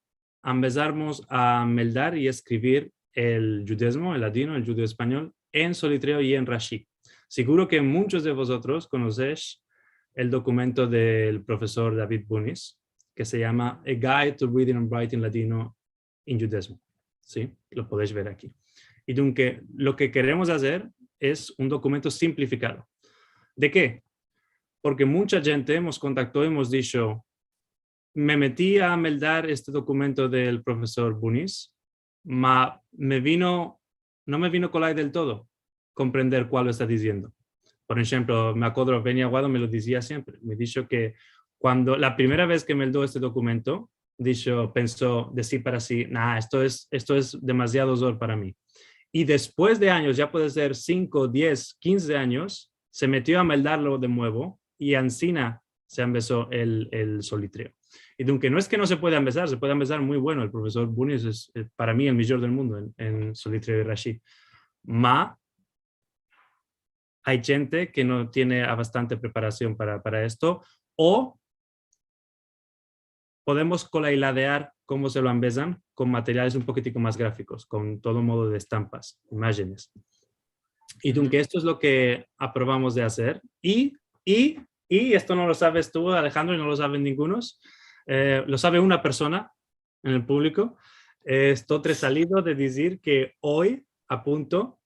ambezarmos a meldar i eskrivir el djudezmo, el ladino, el djudeo-espanyol, en Solitreo i en Rashi. Siguro ke munchos de vozotros konosesh el dokumento del profesor David Bunis, ke se yama A Guide to Reading and Writing Ladino in Judaism. Si? Lo podesh ver aki. I dunke, lo ke keremos azer es un dokumento simplifikado. De ke? Porke muncha djente mos kontakto i mos disho, me meti a meldar este dokumento del profesor Bunis, ma me vino, no me vino kolay del todo komprender kualo esta diziendo. Por enshemplo, me akodro, Beni Aguado me lo dizia siempre. Me disho ke kuando, la primera vez ke meldo este dokumento, disho, penso de si para si, na, esto es, esto es demasiado zor para mi. I despues de anyos, ya puede ser sinko, diez, kinze anyos, se metio a meldarlo de muevo i ansina se ambezo el, el Solitreo. I dunke, no es ke no se pueda ambezar, se puede ambezar muy bueno. El profesor Bunis es, eh, para mi el mijor del mundo en, en Solitreo i Rashi. Ma, ay djente ke no tiene a bastante preparasion para, para esto, o podemos kolailadear komo se lo ambezan kon materiales un pokitiko mas grafikos, kon todo modo de estampas, imajenes. I dunke, esto es lo ke aprovamos de azer. I, i, i esto no lo saves tu, Alejandro, i no lo saven ningunos. Eh, lo save una persona en el publiko. Eh, esto tre salido de dizir ke oy, a punto,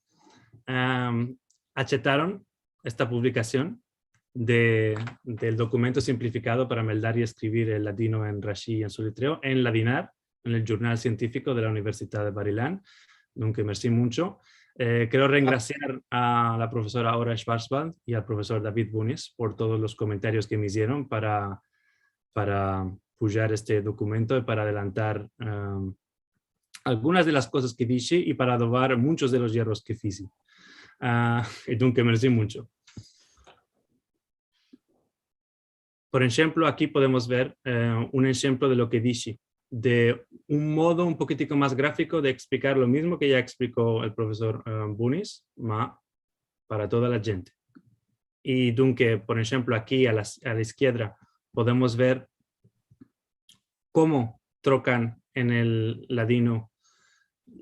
em, achetaron esta publikasion de, del dokumento simplifikado para meldar i eskrivir el ladino en Rashi i en Solitreo, en Ladinar, en el Jurnal Sientifiko de la Universidad de Bar-Ilan. Dunke, mersi muncho. Eh, kero rengrasiar a la profesora Ora Schwarzwald i al profesor David Bunis por todos los komentarios ke me izieron para, para pujar este dokumento i para adelantar, em, algunas de las kozas ke dishi i para adobar munchos de los yerros ke fizi. Ah, i dunke, mersi muncho. Por enshemplo, aki podemos ver, eh, un enshemplo de lo ke dishi, de un modo un pokitiko mas grafiko de eksplikar lo mizmo ke ya ekspliko el profesor, eh, Bunis, ma para toda la djente. I dunke, por enshemplo, aki a la, a la izkierdra podemos ver komo trokan en el ladino,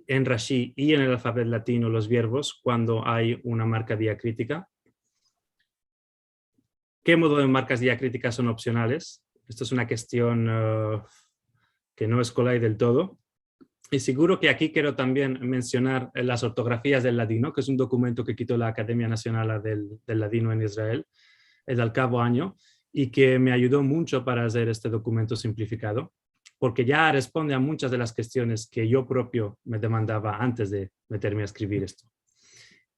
en Rashi i en el alfabet ladino los vierbos kuando ay una marka diakritika. Ke modo de markas diakritika son opsionales? Esto es una kestion, eh, ke no es kolay del todo. I siguro ke aki kero tambien mensionar, eh, las ortografias del ladino, ke es un dokumento ke kito la Akademia Nasional del, del Ladino en Israel, el al kavo anyo, i ke me ayudo muncho para azer este dokumento simplifikado, porke ya responde a munchas de las kestiones ke yo propio me demandava antes de meterme a eskrivir esto.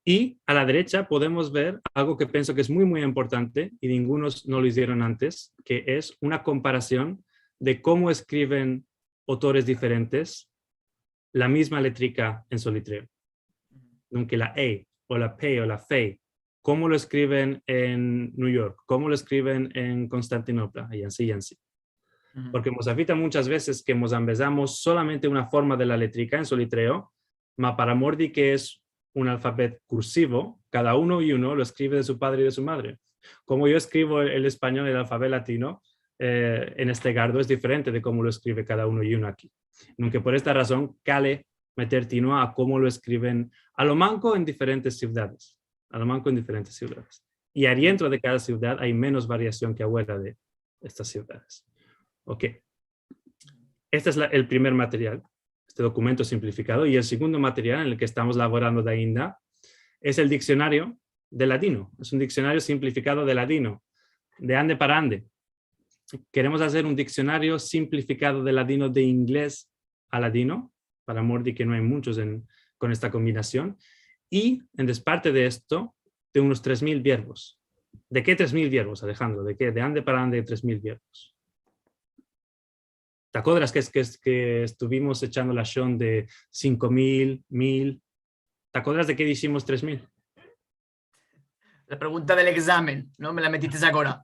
I a la derecha podemos ver algo ke penso ke es muy, muy importante i ningunos no lo izieron antes, ke es una komparasion de komo eskriven otores diferentes la mizma letrika en solitreo. Dunke la e, o la pe, o la fe, komo lo eskriven en New York, komo lo eskriven en Konstantinopla, i ansi, i ansi. Porke mos afekta munchas vezes ke mos ambezamos solamente una forma de la letrika en solitreo, ma para mor de ke es un alfabet kursivo, kada uno i uno lo eskrive de su padre i de su madre. Komo yo eskrivo el, el espanyol, el alfabet latino, eh, en este gardo es diferente de komo lo eskrive kada uno i uno aki. Dunke por esta razon, kale meter tino a komo lo eskriven a lo manko en diferentes sivdades. A lo manko en diferentes sivdades. I adientro de kada sivdad ay menos variasion ke afuera de estas sivdades. Ok. Este es la, el primer material, este dokumento simplifikado, i el segundo material en el ke estamos lavorando de ainda es el diksionario de ladino. Es un diksionario simplifikado de ladino, de ande para ande. Keremos azer un diksionario simplifikado de ladino, de inglez a ladino, para mor de ke no ay munchos en, kon esta kombinasion. I en desparte de esto, de unos tres mil vierbos. De ke tres mil vierbos, Alejandro? De ke? De ande para ande tres mil vierbos? Te akodras ke, ke, ke estuvimos echando lashon de sinko mil, mil? Te akodras de ke dishimos tres mil? La pregunta del egzamen, no? Me la metites agora.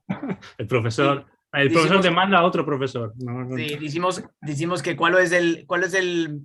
El profesor, el profesor demanda a otro profesor. No, no. Si, dishimos, dishimos ke kual es el, kual es el,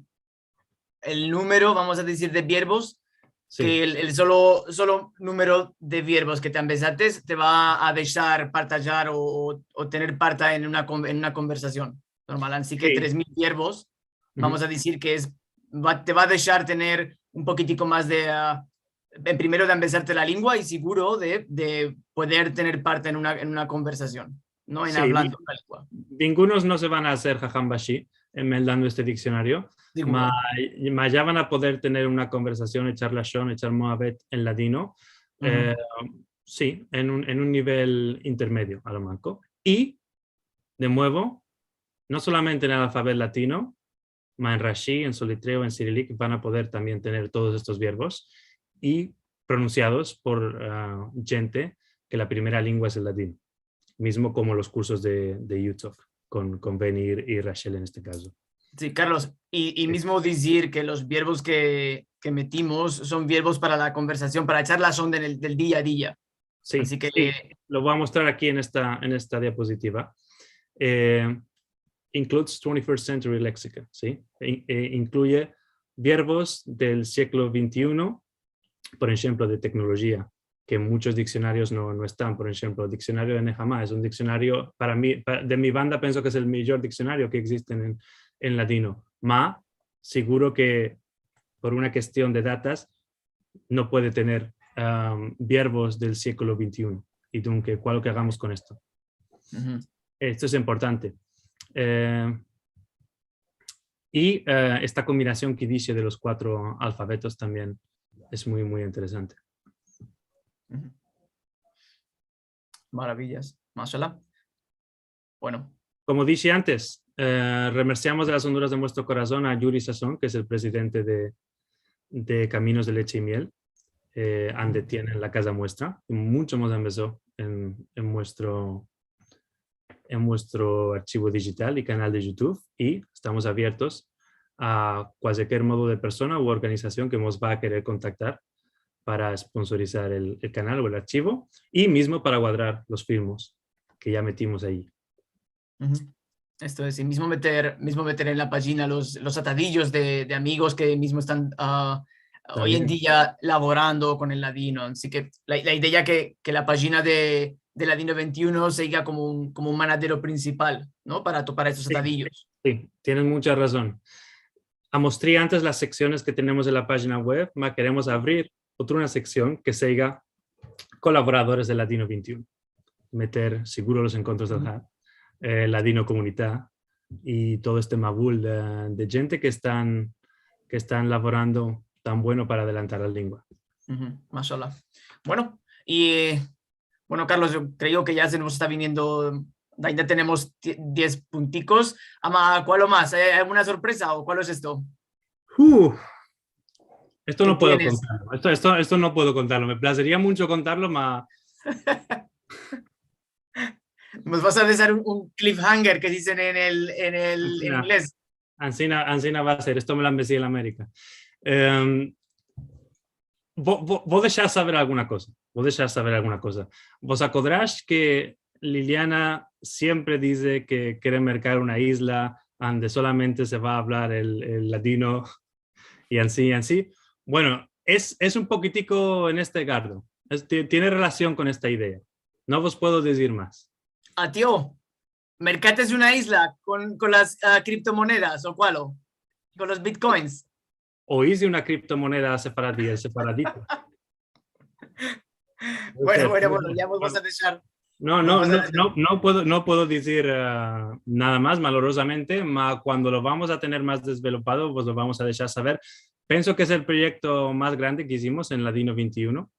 el numero, vamos a dizir, de vierbos, si, ke el, el solo, solo numero de vierbos ke te ambezates te va a deshar partajar o, o, o tener parta en una kon-, en una konversasion normal. Ansi ke si, tres mil vierbos, vamos a dizir ke es, va, te va a deshar tener un pokitiko mas de, ah, en primero de ambezarte la lengua i seguro de, de poder tener parte en una, en una konversasion, no en, si, avlando la lengua. Ningunos no se van a azer haham bashi, eh, meldando este diksionario, ma, ma ya van a poder tener una konversasion, echar lashon, echar moabet en ladino. Eh, si, en un, en un nivel intermedio, a lo manko. I, de muevo, no solamente en el alfabet latino, ma en Rashi, en solitreo, en sirilik, van a poder tambien tener todos estos vierbos i pronunsiados por, ah, djente ke la primera lengua es el ladino, mizmo komo los kursos de, de Utah kon, kon Benny i, i Rachel en este kazo. Si, Carlos, i, i mizmo dizir ke los vierbos ke, ke metimos son vierbos para la konversasion, para echar lashon del, del dia a dia. Si, ansi ke si, lo vo a mostrar aki en esta, en esta diapozitiva. Eh, includes twenty-first century lexicon, si? In-, eh, inkluye vierbos del siglo veintiuno, por enshemplo, de teknolojia, ke en munchos diksionarios no, no estan. Por enshemplo, el diksionario de Nehama es un diksionario, para mi, pa-, de mi banda, penso ke es el mijor diksionario ke existe en, en ladino. Ma, seguro ke por una kestion de datas, no puede tener, am, vierbos del siglo veintiuno. I dunke, kual ke agamos kon esto? Esto es importante. Eh, i, eh, esta kombinasion ke dishe de los kuatro alfabetos tambien es muy, muy interesante. Maraviyas. Mashallah. Bueno. Komo dishe antes, eh, remersiamos de las onduras de muestro korason a Yuri Sasson, ke es el prezidente de, de Kaminos de Leche i Miel, eh, ande tienen la kaza muestra. Muncho mos ambezo en, en muestro, en muestro archivo dijital i kanal de YouTube, i estamos aviertos a kualker modo de persona u organizasion ke mos va a kerer kontaktar para sponsorizar el, el kanal o el archivo, i mizmo para guadrar los filmos ke ya metimos ayi. Esto es, i mizmo meter, mizmo meter en la pajina los, los atadiyos de, de amigos ke mizmo estan, ah, oy en dia lavorando kon el ladino. Ansi ke la, la idea ke, ke la pajina de, de Ladino ventiuno siga komo un, komo un manadero prinsipal, no? Para to-, para estos atadiyos. Si, tienes muncha razon. Amostri antes las seksiones ke tenemos en la pajina web, ma keremos avrir otra una seksion ke siga kolaboradores de Ladino ventiuno. Meter seguro los enkontros del HAD, eh, Ladino Komunita i todo este mabul de, de djente ke estan, ke estan lavorando tan bueno para adelantar la lengua. Mashallah. Bueno, i Bueno, Carlos, yo kreo ke ya se mos esta viniendo, ainda tenemos die-, diez puntikos. Ama, kualo mas? Ay alguna sorpreza o kualo es esto? Uh, esto no puedo kontarlo. Esto, esto, esto no puedo kontarlo. Me plazeria muncho kontarlo, ma... Mos vas a deshar un, un cliffhanger ke dizen en el, en el, en Ansina, inglez. Ansina, ansina va a ser. Esto me lo ambezi en Amerika. Em, vo, vo, vo deshar saver alguna koza. Vo deshar saver alguna koza. Vos akodrash ke Liliana siempre dize ke kere merkar una izla ande solamente se va a avlar el, el ladino i ansi, i ansi. Bueno, es, es un pokitiko en este gardo. Es, ti-, tiene relasion kon esta idea. No vos puedo dizir mas. Atio, merkates una izla kon, kon las, ah, kriptomonedas o kualo? Kon los bitcoins. O ize una kriptomoneda sefaradi, el sefaradito. Bueno, bueno, bueno, ya vos vas a deshar. No, no, no, no, no puedo, no puedo dizir, eh, nada mas, malorozamente, ma kuando lo vamos a tener mas desvelopado, vos lo vamos a deshar saver. Penso ke es el proyekto mas grande ke izimos en Ladino vente i uno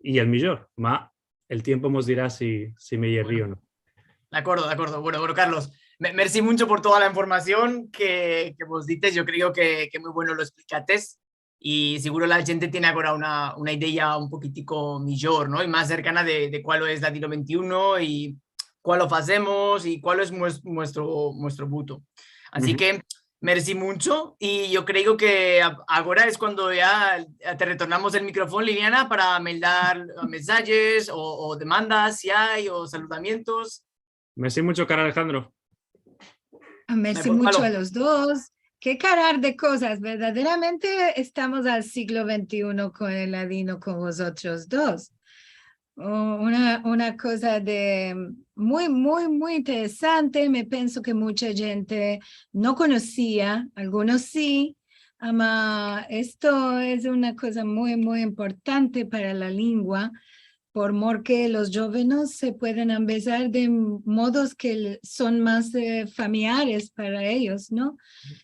i el mijor, ma el tiempo mos dira si, si me yerri o no. De akordo, de akordo. Bueno, bueno, Carlos, me-, mersi muncho por toda la informasion ke, ke vos dites. Yo kreo ke, ke muy bueno lo esplikates. I seguro la djente tiene agora una, una idea un pokitiko mijor, no? I mas serkana de, de kualo es Ladino vente i uno i kualo fazemos i kualo es mues-, muestro, muestro buto. Ansi ke, mersi muncho. I yo kreo ke a-, agora es kuando ya, ya te retornamos el mikrofon, Liliana, para meldar mensajes o, o demandas, si ay, o saludamientos. Mersi muncho, karo Alejandro. Ah, mersi muncho a los dos. Ke kalar de kozas. Verdaderamente estamos al siglo vente i uno kon el ladino kon vozotros dos. O, una, una koza de muy, muy, muy interesante. Me penso ke mucha djente no konosia, algunos si, ama esto es una koza muy, muy importante para la lengua, por mor ke los djovenes se pueden ambezar de modos ke l-, son mas, eh, familiares para eyos, no?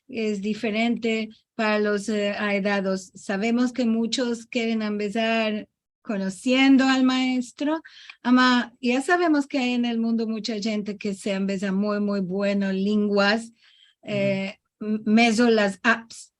Es diferente para los, eh, aedados. Savemos ke muchos keren ambezar konosiendo al maestro, ama ya savemos ke ay en el mundo mucha djente ke se ambeza muy, muy bueno lenguas, eh, m-, mezo las apps.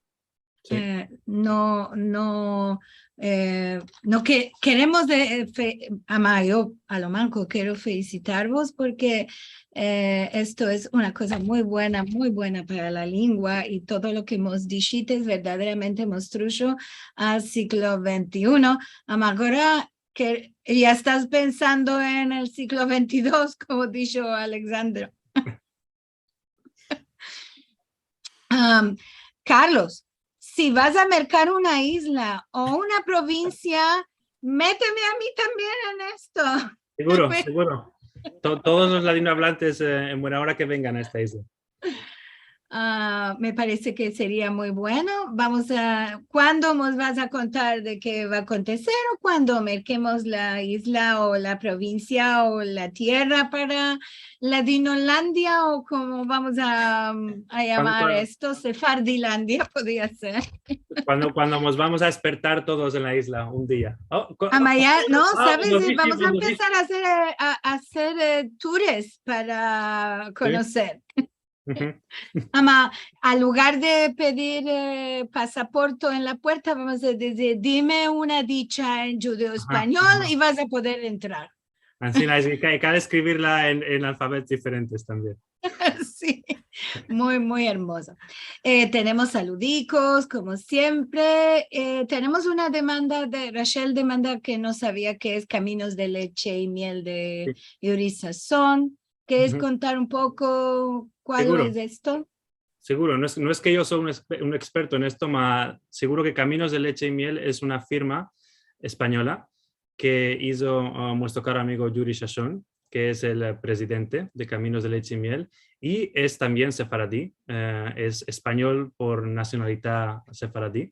Si. Eh, no, no, eh, no ke-, keremos de, eh, fe-, ama yo a lo manko kero felisitarvos porke, eh, esto es una koza muy buena, muy buena para la lengua i todo lo ke mos dishites verdaderamente mos trusho al siglo vente i uno. Ama agora ke ya estas pensando en el siglo vente i dos, komo disho Alexandro. Am, Carlos, si vas a merkar una izla o una provinsia, meteme a mi tambien en esto. Seguro, seguro. To-, todos los ladinoavlantes, eh, en buena ora ke vengan a esta izla. Ah, me parese ke seria muy bueno. Vamos a, kuando mos vas a kontar de ke va a akonteser o kuando merkemos la izla o la provinsia o la tierra para Ladinolandia o komo vamos a, a yamar esto, Sefardilandia podria ser. Kuando, kuando mos vamos a despertar todos en la izla un dia. Oh, ko-, Ama ya, oh, no, ah, saves? lo Eh, dije, vamos a lo dije. Empesar a azer, eh, a, a azer, eh, tours para konoser. Uhu. Ama, al lugar de pedir, eh, pasaporte en la puerta, vamos a dizir, dime una dicha en djudeo-espanyol i vas a poder entrar. Ansina, es ke hay, hay ke eskrivirla en, en alfabetos diferentes tambien. Si, muy, muy ermozo. Eh, tenemos saludikos, komo siempre. Eh, tenemos una demanda de, Rachel demanda ke no savia ke es Kaminos de leche i miel de Yuri Sasson. Keres kontar un poko kual es esto? Seguro, no es, no es ke yo so un espe-, un eksperto en esto, ma seguro ke Kaminos de leche i miel es una firma espanyola ke izo, ah, muestro karo amigo Yuri Sasson, ke es el, eh, prezidente de Kaminos de leche i miel, i es tambien sefaradi, eh, es espanyol por nasionalidad sefaradi,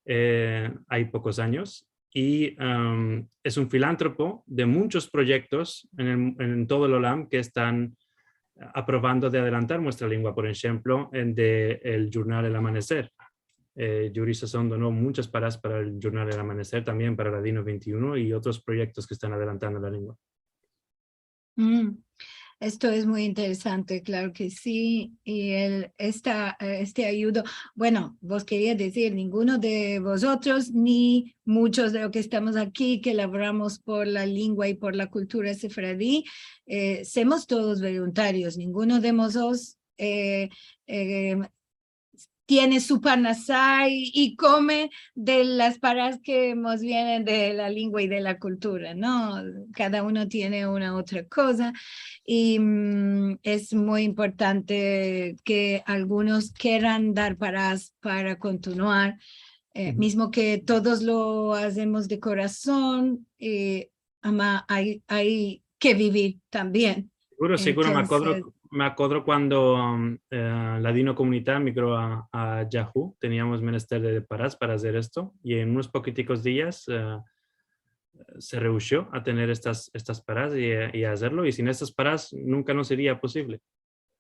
eh, ay pokos anyos, i, em, es un filantropo de munchos proyektos en el, en todo el olam ke estan aprovando de adelantar muestra lengua, por enshemplo, en de el jurnal El Amaneser. Eh, Yuri Sasson dono munchas paras para el jurnal El Amaneser, tambien para Ladino vente i uno i otros proyektos ke estan adelantando la lengua. Mm. Esto es muy interesante, klaro ke si. I el, esta, eh, este ayudo, bueno, vos keria dizir, ninguno de vozotros, ni muchos de los ke estamos aki, ke lavoramos por la lingua i por la kultura sefaradi, eh, semos todos voluntarios. Ninguno de mozotros, eh, eh, tiene su parnasa i, i kome de las paras ke mos vienen de la lingua i de la kultura, no? Kada uno tiene una otra koza i, mm, es muy importante ke algunos keran dar paras para kontinuar, eh, mizmo ke todos lo azemos de korason, eh, ama ay, ay ke bivir tambien. Siguro, siguro. Me akodro, me akodro kuando, um, eh, Ladinokomunita migro a, a Yahoo, teniamos menester de paras para azer esto, i en unos pokitikos dias, eh, se reushio a tener estas, estas paras i, i a azerlo, i sin estas paras nunka no seria posivle.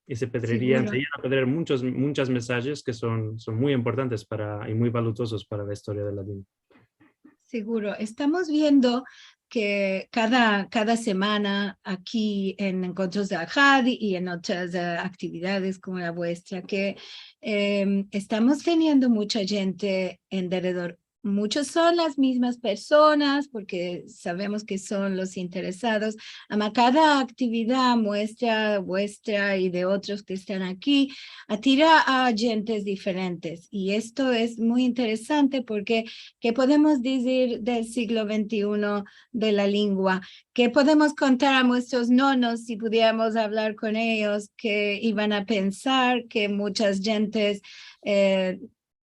I se pedreria, se ivan a pedrer munchos, munchas mesajes ke son, son muy importantes para, i muy valutuozos para la istoria de la lingua. Siguro. Estamos viendo ke kada, kada semana aki en Enkontros de Ahad i en otras, eh, aktividades komo la vuestra, ke, em, estamos teniendo muncha djente en deredor. Muchos son las mizmas personas, porke savemos ke son los interesados. Ama kada aktividad muestra, vuestra i de otros ke estan aki, atira a djentes diferentes. I esto es muy interesante porke, ke podemos dizir del siglo vente i uno de la lingua? Ke podemos kontar a muestros nonos si pudieramos avlar kon eyos, ke ivan a pensar ke munchas djentes, eh,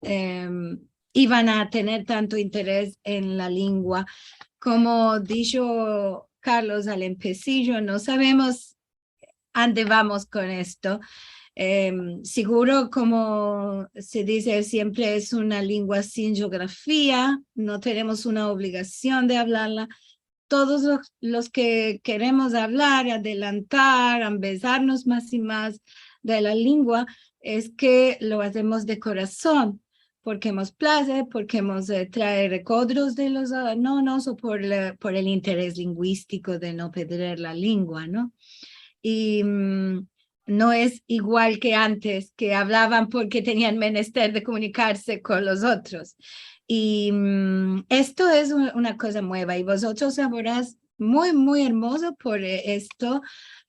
em, ivan a tener tanto interes en la lingua? Komo disho Carlos al empesijo, no savemos ande vamos kon esto. Em, siguro, komo se dize siempre, es una lingua sin jeografia, no tenemos una obligasion de avlarla. Todos los, los ke keremos avlar, adelantar, ambezarmos mas i mas de la lingua, es ke lo azemos de korason, porke mos plaze, porke mos, eh, trae rekodros de los, ah, nonos o por la, por el interes linguistiko de no pedrer la lingua, no? I, mm, no es igual ke antes, ke avlavan porke tenian menester de komunikarse kon los otros. I, mm, esto es un, una koza mueva, i vozotros lavorez muy, muy ermozo por, eh, esto,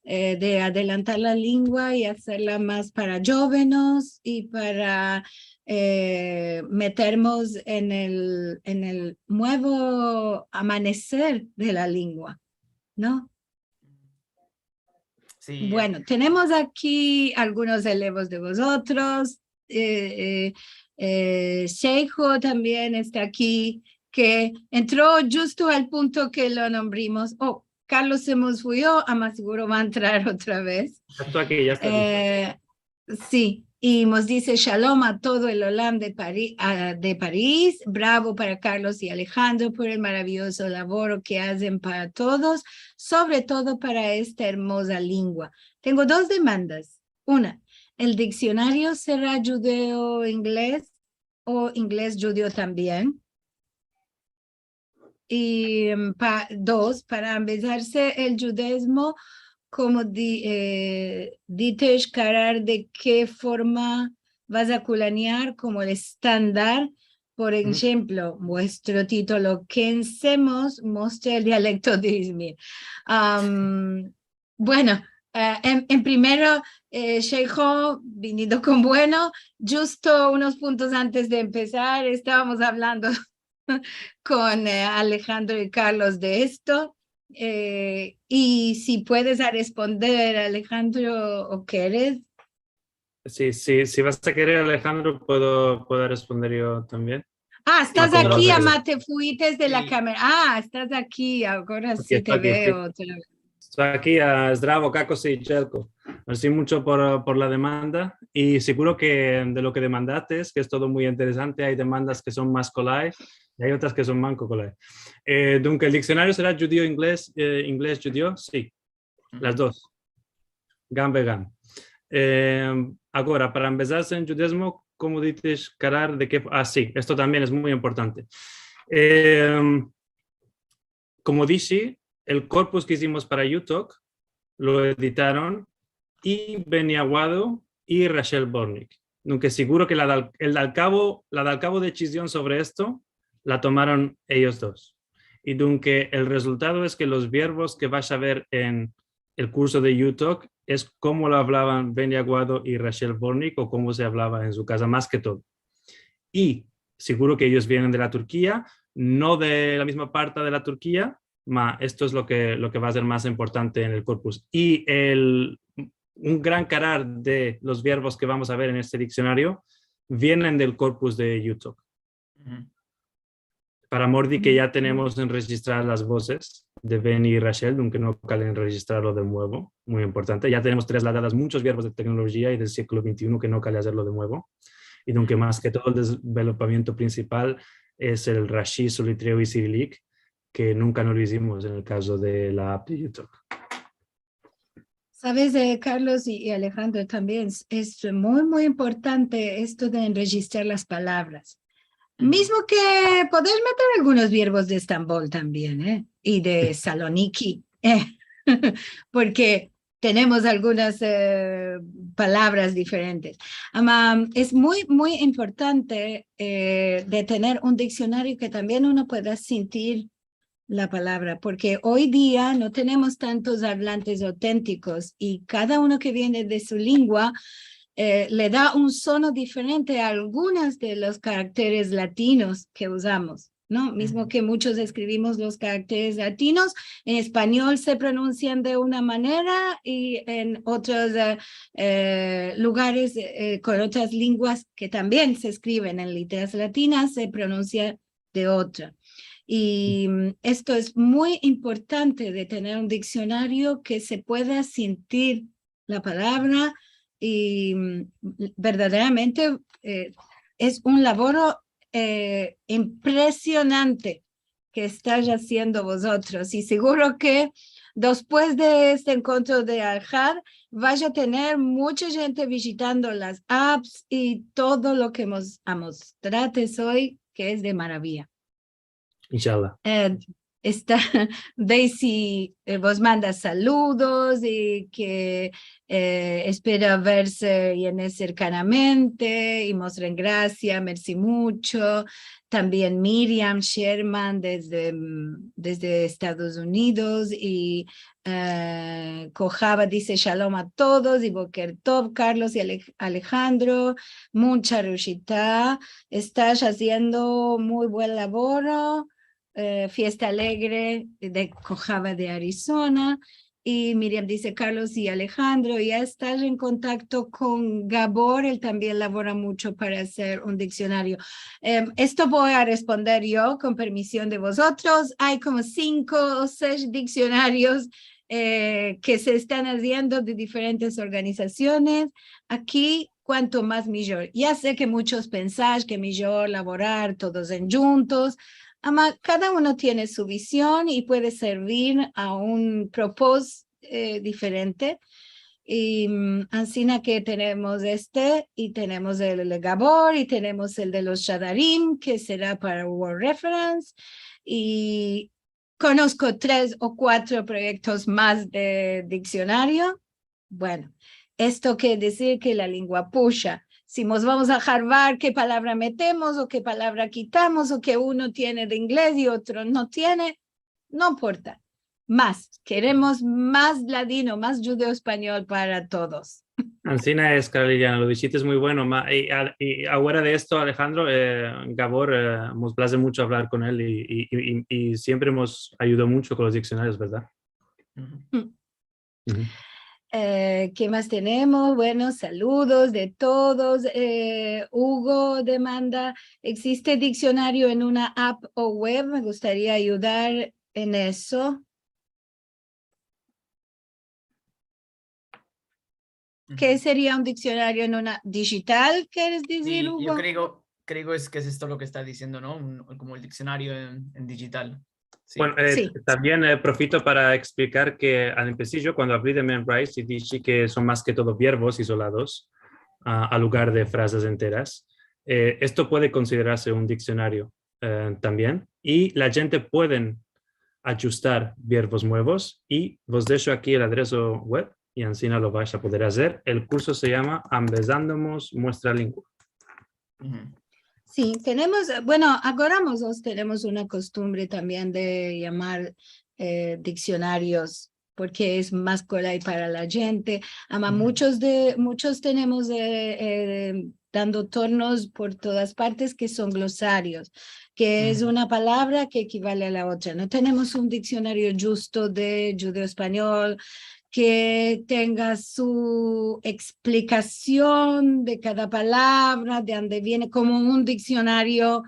eh, de adelantar la lingua i azerla mas para djovenes i para, eh, metermos en el, en el muevo amaneser de la lingua, no? Si, eh. Bueno, tenemos aki algunos elevos de vozotros. Eh, eh, eh, Sheijo tambien esta aki, ke entro djusto al punto ke lo nombrimos. O, Carlos se mos fuyo, ama siguro va a entrar otra vez. Ya esto aki, ya esto aki. Eh, si, i mos dize: "Shalom a todo el olam de Pari-, a, de Paris. Bravo para Carlos i Alejandro por el maraviyozo lavoro ke azen para todos, sovre todo para esta ermoza lingua. Tengo dos demandas. Una, el diksionario sera djudeo-inglez o inglez-djudeo tambien?" I, em, pa-, dos, para ambezarse el djudezmo, komo di-, eh, ditesh karar, de ke forma vas a kulaniar komo el estandar? Por enshemplo, vuestro titolo, Ken semos, mostra el dialekto de Izmir. Am, bueno, eh, en, en primero, eh, Sheijo, vinido kon bueno. Djusto unos puntos antes de empesar, estavamos avlando kon, eh, Alejandro i Carlos de esto. Eh, i si puedes a responder, Alejandro, o keres. Si, si, si vas a kerer, Alejandro, puedo, puedo responder yo tambien. Ah, estas aki, ama te fuites de la kamera. Ah, estas aki, agora si te veo otra vez. Esto aki, ah, zdravo, kakos i jelko. Mersi muncho por, por la demanda. I siguro ke de lo ke demandates, ke es todo muy interesante, ay demandas ke son mas kolay i ay otras ke son manko kolay. Eh, dunke, el diksionario sera djudeo-inglez, eh, inglez-djudeo? Si. Las dos. Gam ve gam. Eh, agora, para ambezarse en djudezmo, komo ditesh karar, de ke, ah, si, esto tambien es muy importante. Eh, komo dishi, el korpus ke izimos para U-Talk, lo editaron i Beni Aguado i Rachel Bortnick. Dunke siguro ke la dal, el dal kavo, la dal kavo desizion sovre esto la tomaron eyos dos. I dunke el rezultado es ke los verbos ke vas a ver en el kurso de Utalk es komo lo avlavan Beni Aguado i Rachel Bortnick o komo se avlava en su kaza mas ke todo. I siguro ke eyos vienen de la Turkia, no de la mizma parte de la Turkia, ma esto es lo ke, lo ke va a ser mas importante en el korpus. I el, un gran karar de los verbos ke vamos a ver en este diksionario vienen del korpus de Utalk. Para mor de ke ya tenemos enrejistradas las vozes de Beni i Rachel, dunke no kale enrejistrarlo de muevo, muy importante. Ya tenemos trasladadas munchos verbos de teknolojia i del siglo vente i uno ke no kale azerlo de muevo. I dunke mas ke todo el desvelopamiento prinsipal es el Rashi, Solitreo i Sirilik, ke nunka no lo izimos en el kazo de la app de Utalk. Saves, eh, Carlos i, i Alejandro tambien, es, es muy, muy importante esto de enrejistrar las palavras. Mizmo ke podes meter algunos verbos de Estambol tambien, eh, i de Saloniki, eh, porke tenemos algunas, eh, palavras diferentes. Ama, es muy, muy importante, eh, de tener un diksionario ke tambien uno pueda sintir la palavra, porke oy dia no tenemos tantos avlantes autentikos i kada uno ke viene de su lingua, eh, le da un sono diferente a algunas de los karakteres latinos ke uzamos, no? Mizmo ke munchos eskrivimos los karakteres latinos, en espanyol se pronunsian de una manera i en otros, eh, eh, lugares, eh, kon otras linguas ke tambien se eskriven en letras latinas, se pronunsia de otra. I, mm, esto es muy importante de tener un diksionario ke se pueda sintir la palavra i, mm, verdaderamente, eh, es un lavoro, eh, impresionante ke estais aziendo vozotros. I siguro ke despues de este enkontro de Alhad, vaya a tener muncha djente vijitando las apps i todo lo ke mos amostrais oy, ke es de maravia. Inshallah. Eh, esta Daisy, eh, vos manda saludos i ke, eh, espera verse i vene serkanamente i mos rengrasia, mersi muncho. Tambien Miriam Sherman desde, mm, desde Estados Unidos i Eh, Kohava dize, "Shalom a todos i Boker Tov, Carlos i Ale-, Alejandro, muncha rushita, estais aziendo muy buen lavoro, eh, fiesta alegre de Kohava de Arizona." I Miriam dize, "Carlos i Alejandro, ya estais en kontakto kon Gabor, el tambien lavora muncho para azer un diksionario." Em, esto vo a responder yo kon permision de vozotros. Ay komo sinko o sesh diksionarios eh, ke se estan aziendo de diferentes organizasiones. Aki, kuanto mas mijor. Ya se ke munchos pensais ke mijor lavorar todos endjuntos, ama kada uno tiene su vizion i puede servir a un propos-, eh, diferente. I, mm, ansina ke tenemos este, i tenemos el, el Gabor, i tenemos el de los Shadarim, ke sera para World Reference, i konosko tres o kuatro proyektos mas de diksionario. Bueno, esto kere dizir ke la lingua pusha. Si mos vamos a harvar ke palavra metemos o ke palavra kitamos o ke uno tiene de inglez i otro no tiene, no importa. Mas, keremos mas ladino, mas djudeo-espanyol para todos. Ansina es, Kara Liliana, lo dishites muy bueno. Ma-, i, a-, i afuera de esto, Alejandro, eh, Gabor, eh, mos plaze muncho avlar kon el i, i, i, i, i siempre mos ayudo muncho kon los diksionarios, verdad? Eh, ke mas tenemos? Bueno, saludos de todos. Eh, Hugo demanda, "Existe diksionario en una app o web? Me gustaria ayudar en eso." Ke seria un diksionario en una dijital, keres dizir, Hugo? Si, yo kreo, kreo es ke es esto lo ke esta diziendo, no? Un, komo el diksionario en, en dijital. Si. Bueno, eh, si. Tambien, eh, profito para eksplikar ke al empesijo, kuando avli de Memrise i dishi ke son mas ke todo verbos izolados, a, al lugar de frazas enteras, eh, esto puede konsiderarse un diksionario, eh, tambien. I la djente pueden adjustar verbos muevos i vos desho aki el adreso web i ansina lo vais a poder azer. El kurso se yama Ambezandomos Muestra Lingua. Si, tenemos, bueno, agora mozotros tenemos una kostumbre tambien de yamar, eh, diksionarios, porke es mas kolay para la djente. Ama muchos de, muchos tenemos, eh, eh, dando tornos por todas partes, ke son glosarios, ke es una palavra ke ekivale a la otra. No tenemos un diksionario djusto de djudeo-espanyol ke tenga su eksplikasion de kada palavra, de ande viene, komo un diksionario,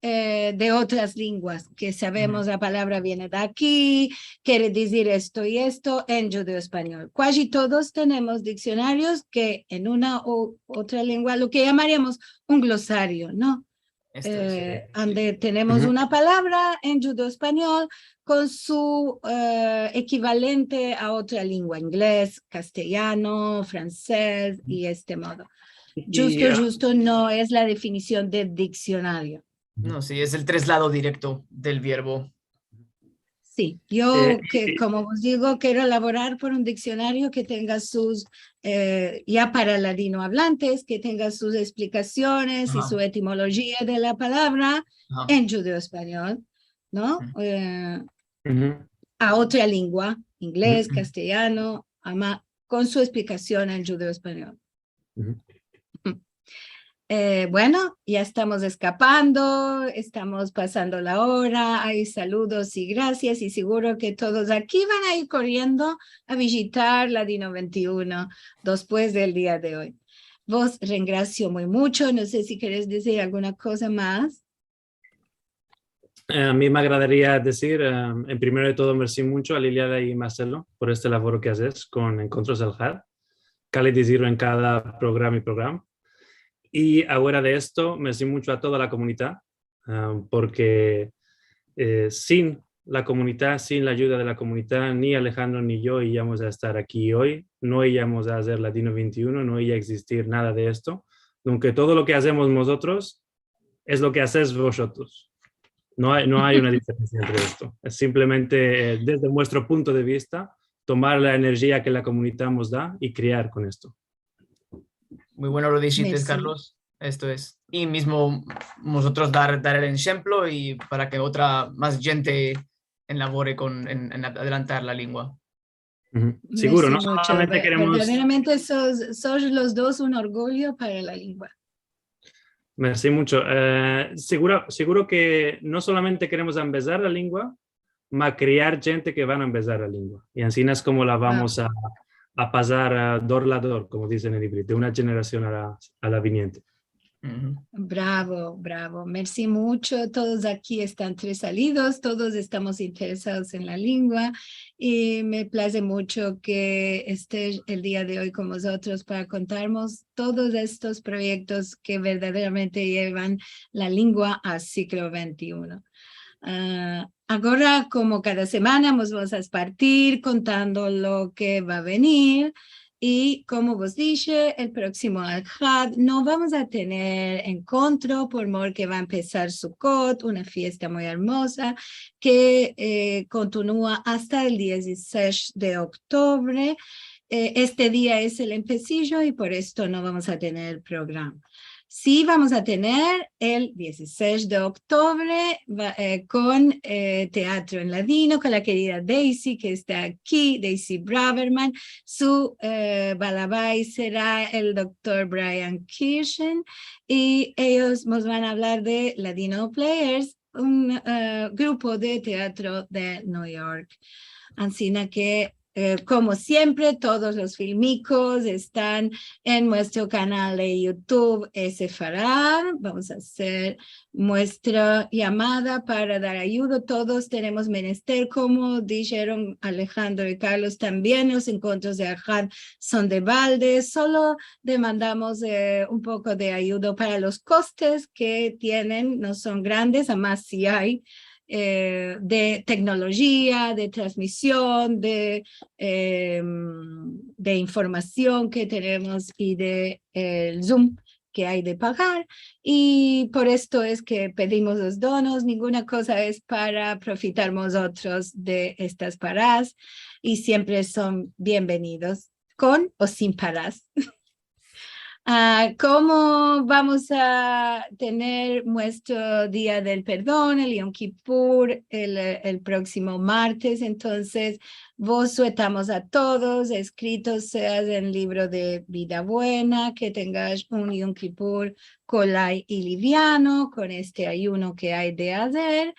eh, de otras linguas, ke savemos la palavra viene de aki, kere dizir esto i esto en djudeo-espanyol. Kuaji todos tenemos diksionarios ke en una u otra lingua, lo ke yamaremos un glosario, no? Esto es. Eh, ande tenemos una palavra en djudeo-espanyol kon su, eh, ekivalente a otra lingua, inglez, kasteyano, fransez i este modo. I, djusto, ah, djusto no es la definision de diksionario. No, si, es el traslado direkto del verbo. Si, yo, eh, ke, eh, komo vos digo, kero lavorar por un diksionario ke tenga sus, eh, ya para ladinoavlantes, ke tenga sus eksplikasiones i su etimolojia de la palavra en djudeo-espanyol, no? Eh, a otra lingua, inglez, kasteyano, ama kon su eksplikasion en djudeo-espanyol. Eh, bueno, ya estamos eskapando, estamos pasando la ora, ay saludos i grasias, i seguro ke todos aki van a ir koriendo a vijitar Ladino ventiuno despues del dia de oy. Vos rengrasio muy mucho, no se si keres dizir alguna koza mas. Eh, a mi me agradaria dizir, eh, en primero de todo, mersi muncho a Liliada i Marcelo por este lavoro ke azes kon Enkontros del Had, kale dizirlo en kada programa i programa. I afuera de esto, mersi muncho a toda la komunidad, eh, porke, eh, sin la komunidad, sin la ayuda de la komunidad, ni Alejandro ni yo iyamos a estar aki oy, no iyamos a azer Ladino ventiuno, no iya a egzistir nada de esto. Aunke todo lo ke azemos mozotros es lo ke azes vozotros. No ay, no ay una diferensia entre esto. Es simplemente, eh, desde muestro punto de vista, tomar la enerjia ke la komunidad mos da i krear kon esto. Muy bueno lo dishites, Carlos. Esto es. I mizmo mozotros dar, dar el enshemplo i para ke otra, mas djente enlavore kon, en, en adelantar la lingua. Seguro, no solamente keremos... Verdaderamente sos, sos los dos un orgulyo para la lingua. Mersi muncho. Eh, seguro, seguro ke no solamente keremos ambezar la lingua, ma krear djente ke van a ambezar la lingua. I ansina es komo la vamos a, a pasar, eh, dor la dor, komo dizen en ivrit, de una jenerasion a la, a la viniente. Bravo, bravo. Mersi muncho. Todos aki estan tresalidos, todos estamos interesados en la lingua i me plaze muncho ke este el dia de oy kon vozotros para kontarmos todos estos proyektos ke verdaderamente yevan la lingua al siglo ventiuno. Ah, agora, komo kada semana, mos vamos a espartir kontando lo ke va a venir. I komo vos dishe, el proksimo Alhad no vamos a tener enkontro, por mor ke va a empesar Sukot, una fiesta muy ermoza ke, eh, kontinua asta el dizisesh de oktubre. Eh, este dia es el empesijo i por esto no vamos a tener programa. Si vamos a tener el dizisesh de oktubre, va, eh, kon, eh, Teatro en Ladino, kon la kerida Daisy, ke esta aki, Daisy Braverman. Su, eh, balabay sera el doktor Brian Kirchen, i eyos mos van a avlar de Ladino Players, un, eh, grupo de teatro de New York. Ansina ke, eh, komo siempre, todos los filmikos estan en muestro kanal de YouTube, Sefarad. Vamos a azer muestra yamada para dar ayudo. Todos tenemos menester, komo disheron Alejandro i Carlos, tambien los enkontros de Alhad son de balde. Solo demandamos, eh, un poko de ayudo para los kostes ke tienen, no son grandes, ama si ay, eh, de teknolojia, de transmision, de, eh, de informasion ke tenemos i de, eh, el Zoom ke ay de pagar, i por esto es ke pedimos los donos, ninguna koza es para profitar mozotros de estas paras, i siempre son bienvenidos, kon o sin paras. Ah, komo vamos a tener muestro dia del perdon, el Yom Kipur, el, el proksimo martes, entonses vos suetamos a todos, eskrito seas en livro de vida buena, ke tengas un Yom Kipur kolay i liviano kon este ayuno ke ay de azer,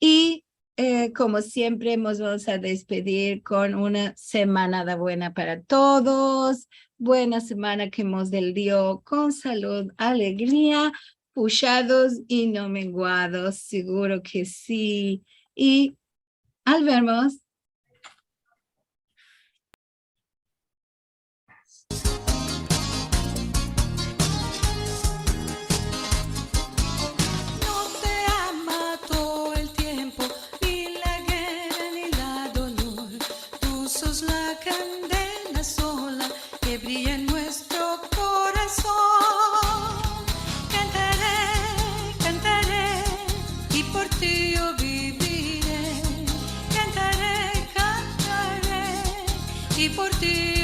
i eh, komo siempre, mos vamos a despedir kon una semanada buena para todos. Buena semana ke mos del dio kon salud, alegria, pushados i no menguados. Siguro ke si. I al vermos. No te ha matao el tiempo, ni la gerra, ni la dolor. Tu sos la kandela sola ke briya en muestro korason. Kantare, kantare, i por ti yo bivire. Kantare, kantare, i por ti